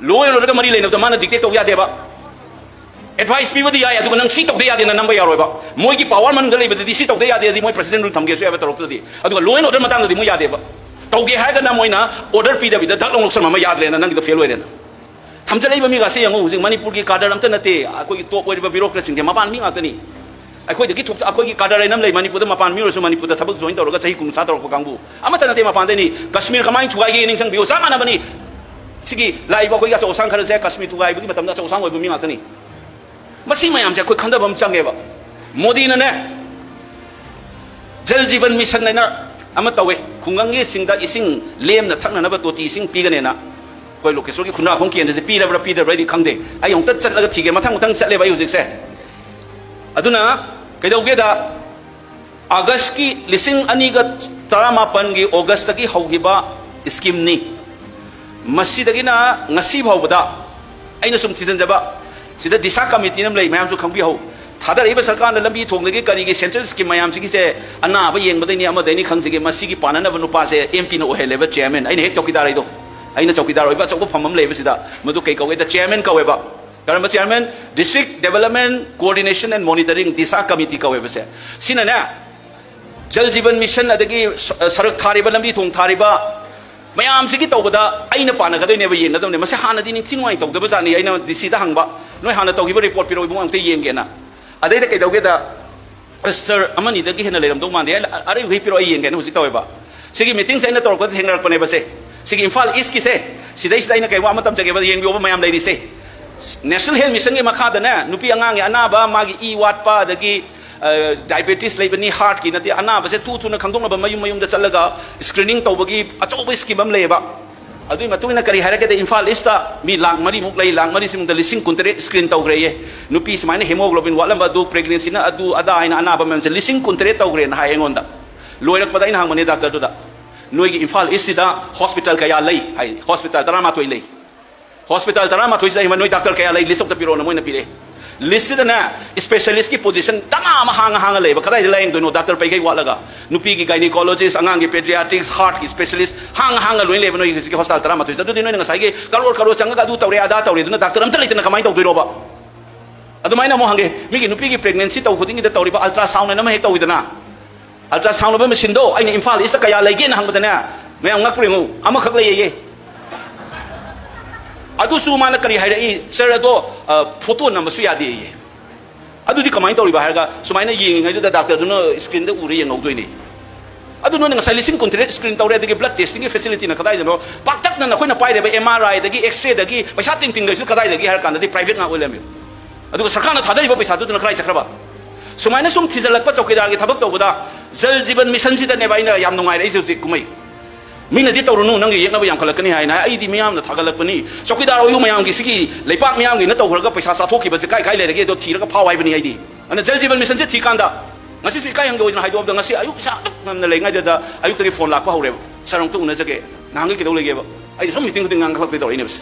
Law and order ꯒ ꯃꯔꯤ ꯂꯩꯅꯕꯗ ꯃꯥꯅ dictate ꯇꯧꯕ ꯌꯥꯗꯦꯕ꯫ Advice ꯄꯤꯕꯗꯤ ꯌꯥꯏ, ꯑꯗꯨꯒ ꯅꯪ ꯁꯤ ꯇꯧꯗ ꯌꯥꯗꯦꯅ ꯅꯝꯕ ꯌꯥꯔꯣꯏꯕ꯫ ꯃꯣꯏꯒꯤ power ꯃꯅꯨꯡꯗ ꯂꯩꯕꯗꯗꯤ ꯁꯤ ꯇꯧꯗ ꯌꯥꯗꯦꯗꯤ ꯃꯣꯏ president rule ꯊꯝꯒꯦꯁꯨ ꯌꯥꯏꯕ, ꯇꯧꯔꯛꯇ꯭ꯔꯗꯤ꯫ ꯑꯗꯨꯒ law and order ꯃꯇꯥꯡꯗꯗꯤ ꯃꯣꯏ ꯌꯥꯗꯦꯕ꯫ ꯇꯧꯒꯦ ꯍꯥꯏꯔꯒꯅ ꯃꯣꯏꯅ order ꯄꯤꯗꯕꯤꯗ ꯗꯛ ꯂꯥꯎ ꯂꯧꯁꯟꯕ ꯑꯃ ꯌꯥꯗ꯭ꯔꯦꯅ, ꯅꯪꯒꯤꯗꯣ fail ꯑꯣꯏꯔꯦꯅ꯫ ꯊꯝꯖꯜꯂꯛꯏꯕ ꯃꯤꯒꯥꯁꯦ ꯌꯦꯡꯉꯨ, ꯍꯧꯖꯤꯛ ꯃꯅꯤꯄꯨꯔꯒꯤ cadre ꯑꯝꯇ ꯅꯠꯇꯦ, ꯑꯩꯈꯣꯏꯒꯤ top ꯑꯣꯏꯔꯤꯕ bureaucrat ꯁꯤꯡꯁꯦ ꯃꯄꯥꯟ ꯃꯤ ꯉꯥꯛꯇꯅꯤ꯫ ꯑꯩꯈꯣꯏꯗꯒꯤ ꯊꯣꯛ-, ꯑꯩꯈꯣꯏꯒꯤ cadre ꯍꯥꯏꯅ ꯑꯃ ꯂꯩ, ꯃꯅꯤꯄꯨꯔꯗ ꯃꯄꯥꯟ ꯃꯤ ꯑꯣꯏꯔꯁꯨ ꯃꯅꯤꯄꯨꯔꯗ ꯊꯕꯛ join ꯇꯧꯔꯒ ꯆꯍꯤ ꯀꯨꯟꯊ꯭ꯔꯥ ꯇꯧꯔꯛꯄ ꯀꯥꯡꯕꯨ꯫ ꯑꯃꯠꯇ ꯅꯠꯇꯦ ꯃꯄꯥꯟꯗꯩꯅꯤ꯫ ꯀꯥꯁꯃꯤꯔ ꯀꯃꯥꯏꯅ ꯊꯨꯒꯥꯏꯒꯦ ꯅꯤꯡꯁꯤꯡꯕꯤꯌꯨ, ꯆꯞ ꯃꯥꯟꯅꯕꯅꯤ꯫ ꯁꯤꯒꯤ ꯂꯥꯛꯏꯕ ꯑꯩꯈꯣꯏꯒꯤ ꯑꯆꯧ ꯑꯁꯥꯡ ꯈꯔꯁꯦ ꯀꯥꯁꯃꯤꯔ ꯊꯨꯒꯥꯏꯕꯒꯤ ꯃꯇꯝꯗ ꯑꯆꯧ ꯑꯁꯥꯡ ꯑꯣꯏꯕ ꯃꯤ ꯉꯥꯛꯇꯅꯤ꯫ ꯃꯁꯤ ꯃꯌꯥꯝꯁꯦ ꯑꯩꯈꯣꯏ ꯈꯟꯊꯕ ꯑꯃ ꯆꯪꯉꯦꯕ꯫ ꯃꯣꯗꯤꯅꯅꯦ, ꯖꯜ ꯖꯤꯕꯟ ꯃꯤꯁꯟ ꯍꯥꯏꯅ ꯑꯃ ꯇꯧꯋꯦ, ꯈꯨꯡꯒꯪꯒꯤ ꯁꯤꯡꯗ ꯏꯁꯤꯡ ꯂꯦꯝꯅ ꯊꯛꯅꯅꯕ ꯇꯣꯇꯤ ꯏꯁꯤꯡ ꯄꯤꯒꯅꯦꯅ꯫ ꯑꯩꯈꯣꯏ ꯂꯣꯀꯦꯁꯣꯔꯒꯤ ꯈꯨꯟꯗ꯭ꯔꯥꯛꯐꯝ ꯀꯦꯟꯗ꯭ꯔꯁꯦ ꯄꯤꯔꯕ꯭ꯔꯥ ꯄꯤꯗꯕ꯭ꯔꯥꯗꯤ ꯈꯪꯗꯦ, ꯑꯩ ꯑꯃꯨꯛꯇ ꯆꯠꯂꯒ ꯊꯤꯒꯦ, ꯃꯊꯪ ꯃꯊꯪ ꯆꯠꯂꯦꯕ ꯑꯩ ꯍꯧꯖꯤꯛꯁꯦ꯫ ꯑꯗꯨꯅ ꯀꯩꯗꯧꯒꯦꯗ, ꯑꯥꯒꯁꯀꯤ ꯂꯤꯁꯤꯡ ꯑꯅꯤꯒ ꯇꯔꯥꯃꯥꯄꯟꯒꯤ ꯑꯣꯒꯁꯇꯒꯤ ꯍꯧꯈꯤꯕ scheme ꯅꯤ꯫ ꯃꯁꯤꯗꯒꯤꯅ ꯉꯁꯤ ꯐꯥꯎꯕꯗ ꯑꯩꯅ ꯁꯨꯝ ꯊꯤꯖꯤꯟꯖꯕ, ꯁꯤꯗ ꯗꯤꯁꯥ committee ꯅ ꯑꯃ ꯂꯩ, ꯃꯌꯥꯝꯁꯨ ꯈꯪꯕꯤꯍꯧ꯫ ꯊꯥꯗꯔꯛꯏꯕ ꯁꯔꯀꯥꯔꯅ ꯂꯝꯕꯤ ꯊꯣꯡꯗꯒꯤ ꯀꯔꯤꯒꯤ central scheme ꯃꯌꯥꯝꯁꯤꯒꯤꯁꯦ ꯑꯅꯥꯕ ꯌꯦꯡꯕꯗꯩꯅꯤ ꯑꯃꯗꯩꯅꯤ ꯈꯪꯁꯤꯒꯦ, ꯃꯁꯤꯒꯤ ꯄꯥꯟꯅꯅꯕ ꯅꯨꯄꯥꯁꯦ M P ꯅ ꯑꯣꯏꯍꯜꯂꯦꯕ chairman꯫ ꯑꯩꯅ ꯍꯦꯛ ꯆꯧꯀꯤꯗꯥꯔ ꯑꯩꯗꯣ, ꯑꯩꯅ ꯆꯧꯀꯤꯗꯥꯔ ꯑꯣꯏꯕ ꯑꯆꯧꯕ ꯐꯝ ꯑꯃ ꯂꯩꯌꯦꯕ ꯁꯤꯗ, ꯃꯗꯨ ꯀꯩ ꯀꯧꯒꯦꯗ chairman ꯀꯧꯋꯦꯕ꯫ ꯀꯔꯝꯕ chairman? District Development Coordination and Monitoring, Disha committee ꯀꯧꯋꯦꯕꯁꯦ꯫ ꯁꯤꯅꯅꯦ, ꯖꯜ ꯖꯤꯕꯟ ꯃꯤꯁꯟ ꯑꯗꯒꯤ ꯁ-, ꯁꯔꯛ ꯊꯥꯔꯤꯕ, ꯂꯝꯕꯤ ꯊꯣꯡ ꯊꯥꯔꯤꯕ ꯃꯌꯥꯝꯁꯤꯒꯤ ꯇꯧꯕꯗ ꯑꯩꯅ ꯄꯥꯟꯅꯒꯗꯣꯏꯅꯦꯕ, ꯌꯦꯡꯒꯗꯕꯅꯦ꯫ ꯃꯁꯤ ꯍꯥꯟꯅꯗꯤ ꯅꯤꯡꯊꯤ ꯅꯨꯡꯉꯥꯏ ꯇꯧꯗꯕ ꯖꯥꯠꯅꯤ꯫ ꯑꯩꯅ D C ꯗ ꯍꯪꯕ, "ꯅꯣꯏ ꯍꯥꯟꯅ ꯇꯧꯈꯤꯕ report ꯄꯤꯔꯛꯑꯣ ꯏꯕꯨꯡꯉꯣ, ꯑꯝꯇ ꯌꯦꯡꯒꯦꯅ"꯫ ꯑꯗꯩꯗ ꯀꯩꯗꯧꯒꯦꯗ, "ꯑꯁ, sir, ꯑꯃꯅꯤꯗꯒꯤ ꯍꯦꯟꯅ ꯂꯩꯔꯝꯗꯧ ꯃꯥꯟꯗꯦ, ꯑ-, ꯑꯔꯩꯕꯈꯩ ꯄꯤꯔꯛꯑꯣ, ꯑꯩ ꯌꯦꯡꯒꯦꯅ" ꯍꯧꯖꯤꯛ ꯇꯧꯋꯦꯕ꯫ ꯁꯤꯒꯤ meeting ꯁꯦ ꯑꯩꯅ ꯇꯧꯔꯛꯄꯗ ꯊꯦꯡꯅꯔꯛꯄꯅꯦꯕ ꯁꯦ꯫ ꯁꯤꯒꯤ ꯏꯝꯐꯥꯜ East ꯀꯤꯁꯦ, ꯁꯤꯗꯩꯁꯤꯗ ꯑꯩꯅ ꯀꯩꯒꯨꯝꯕ ꯑꯃ ꯇꯝꯖꯒꯦꯕ, ꯌꯦꯡꯕꯤꯌꯣꯕ ꯃꯌꯥꯝ ꯂꯩꯔꯤꯁꯦ꯫ National Health Mission ꯒꯤ ꯃꯈꯥꯗꯅꯦ, ꯅꯨꯄꯤ ꯑꯉꯥꯡꯒꯤ ꯑꯅꯥꯕ, ꯃꯥꯒꯤ ꯏ ꯋꯥꯠꯄ, ꯑꯗꯒꯤ ꯑ, diabetes ꯂꯩꯕꯅꯤ, heart ꯀꯤ ꯅꯠꯇꯦ, ꯑꯅꯥꯕꯁꯦ ꯊꯨ ꯊꯨꯅ ꯈꯪꯗꯣꯛꯅꯕ ꯃꯌꯨꯝ ꯃꯌꯨꯝꯗ ꯆꯠꯂꯒ screening ꯇꯧꯕꯒꯤ ꯑꯆꯧꯕ scheme ꯑꯃ ꯂꯩꯌꯦꯕ꯫ ꯑꯗꯨꯒꯤ ꯃꯇꯨꯡ ꯏꯟꯅ ꯀꯔꯤ ꯍꯥꯏꯔꯒꯦꯗ, ꯏꯝꯐꯥꯜ ꯏꯁꯇ ꯃꯤ ꯂꯥꯛ ꯃꯔꯤꯃꯨꯛ ꯂꯩ, ꯂꯥꯛ ꯃꯔꯤꯁꯤꯃꯨꯛꯇ ꯂꯤꯁꯤꯡ ꯀꯨꯟꯇꯔꯦꯠ ꯁ꯭ꯀ꯭ꯔꯤꯟ ꯇꯧꯈ꯭ꯔꯦꯌꯦ꯫ ꯅꯨꯄꯤ ꯁꯨꯃꯥꯏꯅ ꯍꯦꯃꯣꯒ꯭ꯂꯣꯕꯤꯟ ꯋꯥꯠꯂꯝꯕ, ꯑꯗꯨ ꯄ꯭ꯔꯦꯒꯅꯦꯟꯁꯤꯅ ꯑꯗꯨ ꯑꯗꯥ ꯍꯥꯏꯅ ꯑꯅꯥꯕ ꯃꯌꯥꯝꯁꯦ ꯂꯤꯁꯤꯡ ꯀꯨꯟꯇꯔꯦꯠ ꯇꯧꯈ꯭ꯔꯦꯅ ꯍꯥꯏ ꯑꯩꯉꯣꯟꯗ꯫ ꯂꯣꯏꯔꯛꯄꯗ ꯑꯩꯅ ꯍꯪꯕꯅꯦ ꯗꯥꯛꯇꯔꯗꯨꯗ, "ꯅꯣꯏꯒꯤ ꯏꯝꯐꯥꯜ ꯏꯁꯁꯤꯗ ꯍꯣꯁꯄꯤꯇꯥꯜ ꯀꯌꯥ ꯂꯩ?" ꯍꯥꯏ, "ꯍꯣꯁꯄꯤꯇꯥꯜ ꯇꯔꯥꯃꯥꯊꯣꯏ ꯂꯩ"꯫ "ꯍꯣꯁꯄꯤꯇꯥꯜ ꯇꯔꯥꯃꯥꯊꯣꯏꯁꯤꯗ ꯅꯣꯏ ꯗꯥꯛꯇꯔ ꯀꯌꯥ ꯂꯩ? ꯂꯤꯁ ꯑꯝꯇ ꯄꯤꯔꯛꯑꯣꯅ" ꯃꯣꯏꯅ ꯄꯤꯔꯛꯑꯦ꯫ ꯂꯤꯁꯁꯤꯗꯅꯦ, ꯁ꯭ꯄꯦꯁꯤꯌꯦꯂꯤꯁ꯭ꯠꯀꯤ ꯄꯣꯖꯤꯁꯟ ꯇꯔꯥ ꯑꯃ ꯍꯥꯡꯉ ꯍꯥꯡꯉ ꯂꯩꯕ꯫ ꯀꯗꯥꯏꯗ ꯂꯥꯌꯦꯡꯗꯣꯏꯅꯣ ꯗꯥꯛꯇꯔ ꯄꯩꯈꯩ ꯋꯥꯠꯂꯒ? ꯅꯨꯄꯤꯒꯤ ꯒꯥꯏꯅꯤꯀꯣꯂꯣꯖꯤꯁ꯭ꯠ, ꯑꯉꯥꯡꯒꯤ ꯄꯦꯗꯤꯌꯥꯇ꯭ꯔꯤꯛꯁ, ꯍꯥꯔꯠꯀꯤ ꯁ꯭ꯄꯦꯁꯤꯌꯦꯂꯤꯁ꯭ꯠ ꯍꯥꯡꯉ ꯍꯥꯡꯉ ꯂꯣꯏꯅ ꯂꯩꯕ ꯅꯣꯏꯒꯤ ꯍꯧꯖꯤꯛꯀꯤ ꯍꯣꯁꯄꯤꯇꯥꯜ ꯇꯔꯥꯃꯥꯊꯣꯏꯁꯤꯗ꯫ ꯑꯗꯨꯗꯤ ꯅꯣꯏꯅ ꯉꯁꯥꯏꯒꯤ ꯀꯔꯣꯔ ꯀꯔꯣꯔ ꯆꯪꯉꯒ ꯑꯗꯨ ꯇꯧꯔꯦ, ꯑꯗꯥ ꯇꯧꯔꯦ, ꯑꯗꯨꯅ ꯗꯥꯛꯇꯔ ꯑꯝꯇ ꯂꯩꯇꯅ ꯀꯃꯥꯏꯅ ꯇꯧꯗꯣꯏꯅꯣꯕ? ꯑꯗꯨꯃꯥꯏꯅ ꯑꯃꯨꯛ ꯍꯪꯒꯦ, ꯃꯤꯒꯤ ꯅꯨꯄꯤꯒꯤ ꯄ꯭ꯔꯦꯒꯅꯦꯟꯁꯤ ꯇꯧ ꯈꯨꯗꯤꯡꯒꯤꯗ ꯇꯧꯔꯤꯕ ꯑꯜꯇ꯭ꯔꯥꯁꯥꯎꯟ ꯍꯥꯏꯅ ꯑꯃ ꯍꯦꯛ ꯇꯧꯋꯤꯗꯅ, ꯑꯜꯇ꯭ꯔꯥꯁꯥꯎꯟ ꯑꯣꯏꯕ ꯃꯦꯁꯤꯟꯗꯣ ꯑꯩꯅ ꯏꯝꯐꯥꯜ ꯏꯁꯇ ꯀꯌꯥ ꯂꯩꯒꯦꯅ ꯍꯪꯕꯗꯅꯦ, ꯃꯌꯥꯝ ꯉꯛꯄ꯭ꯔꯥ ꯌꯦꯡꯉꯨ, "ꯑꯃꯈꯛ ꯂꯩꯌꯦ"꯫ ꯑꯗꯨꯁꯨ ꯃꯥꯅ ꯀꯔꯤ ꯍꯥꯏꯔꯛꯏ, "ꯁꯥꯔ, ꯑꯗꯣ, ꯑ, ꯐꯣꯇꯣ ꯅꯝꯕꯁꯨ ꯌꯥꯗꯦꯌꯦ"꯫ ꯑꯗꯨꯗꯤ ꯀꯃꯥꯏꯅ ꯇꯧꯔꯤꯕ ꯍꯥꯏꯔꯒ, ꯁꯨꯃꯥꯏꯅ ꯌꯦꯡꯉꯤꯉꯩꯗꯨꯗ ꯗꯥꯛꯇꯔꯗꯨꯅ ꯁ꯭ꯀ꯭ꯔꯤꯟꯗ ꯎꯔ ꯌꯦꯡꯍꯧꯗꯣꯏꯅꯦ꯫ ꯑꯗꯨ ꯅꯣꯏꯅ ꯉꯁꯥꯏ ꯂꯤꯁꯤꯡ ꯀꯨꯟꯇꯔꯦꯠ ꯁ꯭ꯀ꯭ꯔꯤꯟ ꯇꯧꯔꯦ, ꯑꯗꯒꯤ ꯕ꯭ꯂꯗ ꯇꯦꯁꯇꯤꯡꯒꯤ ꯐꯦꯁꯤꯂꯤꯇꯤꯅ ꯀꯗꯥꯏꯗꯅꯣ? ꯄꯥꯛꯇꯛꯅꯅ ꯑꯩꯈꯣꯏꯅ ꯄꯥꯏꯔꯤꯕ ꯑꯦꯝ ꯑꯥꯔ ꯑꯥꯏꯗꯒꯤ, ꯑꯦꯛꯁ ꯔꯦꯗꯒꯤ ꯄꯩꯁꯥ ꯇꯤꯡ ꯇꯤꯡ ꯂꯩꯔꯤꯁꯨ ꯀꯗꯥꯏꯗꯒꯤ ꯍꯥꯏꯔ ꯀꯥꯟꯗꯗꯤ ꯄ꯭ꯔꯥꯏꯚꯦꯠ ꯉꯥꯛ ꯑꯣꯏ ꯂꯩꯔꯝꯃꯤ꯫ ꯑꯗꯨꯒ ꯁꯔꯀꯥꯔꯅ ꯊꯥꯗꯔꯤꯕ ꯄꯩꯁꯥꯗꯨꯗꯨꯅ ꯀꯗꯥꯏ ꯆꯠꯈ꯭ꯔꯕ? ꯁꯨꯃꯥꯏꯅ ꯁꯨꯝ ꯊꯤꯖꯤꯜꯂꯛꯄ ꯆꯧꯀꯤꯗꯥꯔꯒꯤ ꯊꯕꯛ ꯇꯧꯕꯗ, ꯖꯜ ꯖꯤꯕꯟ ꯃꯤꯁꯟꯁꯤꯗꯅꯦꯕ ꯑꯩꯅ ꯌꯥꯝ ꯅꯨꯡꯉꯥꯏꯔꯛꯏꯁꯦ ꯍꯧꯖꯤꯛ ꯀꯨꯝꯍꯩ꯫ ꯃꯤꯅꯗꯤ ꯇꯧꯔꯨꯅꯨ, ꯅꯪꯒꯤ ꯌꯦꯛꯅꯕ ꯌꯥꯝꯈꯠꯂꯛꯀꯅꯤ ꯍꯥꯏꯅ꯫ ꯑꯩꯗꯤ ꯃꯤꯌꯥꯝꯅ ꯊꯥꯒꯠꯂꯛꯄꯅꯤ, ꯆꯧꯀꯤꯗꯥꯔ ꯑꯣꯏꯌꯨ ꯃꯌꯥꯝꯒꯤ, ꯁꯤꯒꯤ ꯂꯩꯄꯥꯛ ꯃꯤꯌꯥꯝꯒꯤꯅ ꯇꯧꯈ꯭ꯔꯒ ꯄꯩꯁꯥ ꯆꯥꯊꯣꯛꯈꯤꯕꯁꯦ ꯀꯥꯏ ꯀꯥꯏ ꯂꯩꯔꯒꯦ ꯑꯗꯣ ꯊꯤꯔꯒ ꯐꯥꯎ ꯍꯥꯏꯕꯅꯤ ꯑꯩꯗꯤ꯫ ꯑꯗꯨꯅ ꯖꯜ ꯖꯤꯕꯟ ꯃꯤꯁꯟꯁꯦ ꯊꯤꯀꯥꯟꯗ, ꯉꯁꯤꯁꯨ ꯏꯀꯥꯏ ꯍꯪꯒꯣꯏꯗꯅ ꯍꯥꯏꯗꯣꯛꯑꯕꯗ, ꯉꯁꯤ ꯑꯌꯨꯛ ꯏꯁꯥ ꯑꯗꯨꯛ ꯉꯟꯅ ꯂꯩꯉꯩꯗꯨꯗ ꯑꯌꯨꯛꯇꯒꯤ ꯐꯣꯟ ꯂꯥꯛꯄ ꯍꯧꯔꯦꯕ, "ꯁꯥꯔ, ꯑꯃꯨꯛꯇ ꯎꯅꯖꯒꯦ, ꯅꯍꯥꯟꯒꯩ ꯀꯩꯗꯧ ꯂꯩꯒꯦꯕ?" ꯑꯩꯗꯤ ꯁꯨꯝ ꯃꯤꯇꯤꯡ ꯈꯨꯗꯤꯡ ꯉꯥꯡꯈꯠꯂꯛꯇꯣꯏ ꯇꯧꯔꯛꯏꯅꯦꯕ ꯁꯦ꯫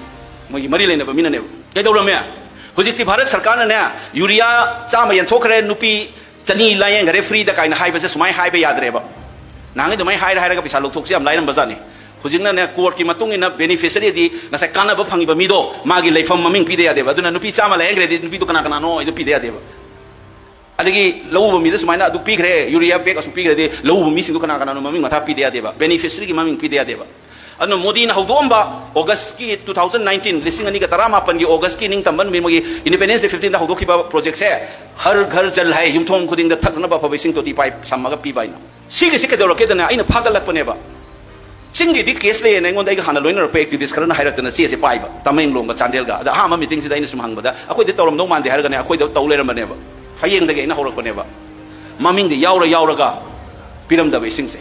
ꯃꯣꯏꯒꯤ ꯃꯔꯤ ꯂꯩꯅꯕ ꯃꯤꯅꯅꯦꯕ꯫ ꯀꯩꯗꯧꯔꯝꯃꯦ? ꯍꯧꯖꯤꯛꯇꯤ ꯚꯥꯔꯠ ꯁꯔꯀꯥꯔꯅꯅꯦ, ꯌꯨꯔꯤꯌꯥ ꯆꯥꯝꯃ ꯌꯦꯟꯊꯣꯛꯈ꯭ꯔꯦ, ꯅꯨꯄꯤ ꯆꯅꯤ ꯂꯥꯌꯦꯡꯈ꯭ꯔꯦ ꯐ꯭ꯔꯤꯗ ꯀꯥꯏꯅ ꯍꯥꯏꯕꯁꯦ ꯁꯨꯃꯥꯏꯅ ꯍꯥꯏꯕ ꯌꯥꯗ꯭ꯔꯦꯕ꯫ ꯅꯍꯥꯟꯒꯩ ꯑꯗꯨꯃꯥꯏꯅ ꯍꯥꯏꯔ ꯍꯥꯏꯔꯒ ꯄꯩꯁꯥ ꯂꯧꯊꯣꯛꯁꯤ ꯌꯥꯝ ꯂꯥꯏꯔꯝꯕꯖꯥꯠꯅꯤ꯫ ꯍꯧꯖꯤꯛꯅꯅꯦ, ꯀꯣꯔꯠꯀꯤ ꯃꯇꯨꯡ ꯏꯟꯅ ꯕꯦꯅꯤꯐꯤꯁꯔꯤꯗꯤ ꯉꯁꯥꯏ ꯀꯥꯟꯅꯕ ꯐꯪꯉꯤꯕ ꯃꯤꯗꯣ ꯃꯥꯒꯤ ꯂꯩꯐꯝ ꯃꯃꯤꯡ ꯄꯤꯗ ꯌꯥꯗꯦꯕ꯫ ꯑꯗꯨꯅ ꯅꯨꯄꯤ ꯆꯥꯝꯃ ꯂꯥꯌꯦꯡꯈ꯭ꯔꯗꯤ ꯅꯨꯄꯤꯗꯣ ꯀꯅꯥ ꯀꯅꯥꯅꯣ ꯍꯥꯏꯗꯣ ꯄꯤꯗ ꯌꯥꯗꯦꯕ꯫ ꯑꯗꯒꯤ ꯂꯧꯎꯕ ꯃꯤꯗ ꯁꯨꯃꯥꯏꯅ ꯑꯗꯨ ꯄꯤꯈ꯭ꯔꯦ, ꯌꯨꯔꯤꯌꯥ ꯕꯦꯒ ꯑꯁꯨꯛ ꯄꯤꯈ꯭ꯔꯗꯤ ꯂꯧꯎꯕ ꯃꯤꯁꯤꯡꯗꯣ ꯀꯅꯥ ꯀꯅꯥꯅꯣ ꯃꯃꯤꯡ ꯃꯊꯥ ꯄꯤꯗ ꯌꯥꯗꯦꯕ, ꯕꯦꯅꯤꯐꯤꯁꯔꯤꯒꯤ ꯃꯃꯤꯡ ꯄꯤꯗ ꯌꯥꯗꯦꯕ꯫ ꯑꯗꯨꯅ ꯃꯣꯗꯤꯅ ꯍꯧꯗꯣꯛꯑꯝꯕ ꯑꯣꯒꯁꯀꯤ two thousand nineteen, ꯂꯤꯁꯤꯡ ꯑꯅꯤꯒ ꯇꯔꯥꯃꯥꯄꯟꯒꯤ ꯑꯣꯒꯁꯀꯤ ꯅꯤꯡꯇꯝꯕ ꯅꯨꯃꯤꯠ, ꯃꯣꯏꯒꯤ ꯏꯟꯗꯤꯄꯦꯟꯗꯦꯟꯁ ꯗꯦ fifteenꯗ ꯍꯧꯗꯣꯛꯈꯤꯕ ꯄ꯭ꯔꯣꯖꯦꯛꯁꯦ, ꯍꯔ ꯘꯔ ꯖꯜ ꯍꯥꯏ, ꯌꯨꯝꯊꯣꯡ ꯈꯨꯗꯤꯡꯗ ꯊꯛꯅꯅꯕ ꯑꯐꯕ ꯏꯁꯤꯡ ꯇꯣꯇꯤ ꯄꯥꯏꯞ ꯁꯝꯃꯒ ꯄꯤꯕ ꯍꯥꯏꯅ꯫ ꯁꯤꯒꯤꯁꯤ ꯀꯩꯗꯧꯔꯛꯀꯦꯗꯅ ꯑꯩꯅ ꯐꯥꯒꯠꯂꯛꯄꯅꯦꯕ꯫ ꯆꯤꯡꯒꯤꯗꯤ ꯀꯦꯁ ꯂꯩꯌꯦꯅ ꯑꯩꯉꯣꯟꯗ ꯑꯩꯒ ꯍꯥꯟꯅ ꯂꯣꯏꯅꯔꯛꯄ ꯑꯦꯛꯇꯤꯚꯤꯁ ꯈꯔꯅ ꯍꯥꯏꯔꯛꯇꯅ ꯆꯦꯁꯦ ꯄꯥꯏꯕ, ꯇꯃꯦꯡꯂꯣꯡꯒ ꯆꯥꯟꯗꯦꯜꯒ꯫ ꯑꯗ ꯑꯍꯥꯟꯕ ꯃꯤꯇꯤꯡꯁꯤꯗ ꯑꯩꯅ ꯁꯨꯝ ꯍꯪꯕꯗ, "ꯑꯩꯈꯣꯏꯗꯤ ꯇꯧꯔꯝꯗꯧ ꯃꯥꯟꯗꯦ" ꯍꯥꯏꯔꯒꯅꯦ, ꯑꯩꯈꯣꯏꯗ ꯇꯧ ꯂꯩꯔꯝꯕꯅꯦꯕ꯫ ꯐꯌꯦꯡꯗꯒꯤ ꯑꯩꯅ ꯍꯧꯔꯛꯄꯅꯦꯕ꯫ ꯃꯃꯤꯡꯗꯤ ꯌꯥꯎꯔ ꯌꯥꯎꯔꯒ ꯄꯤꯔꯝꯗꯕ ꯏꯁꯤꯡꯁꯦ꯫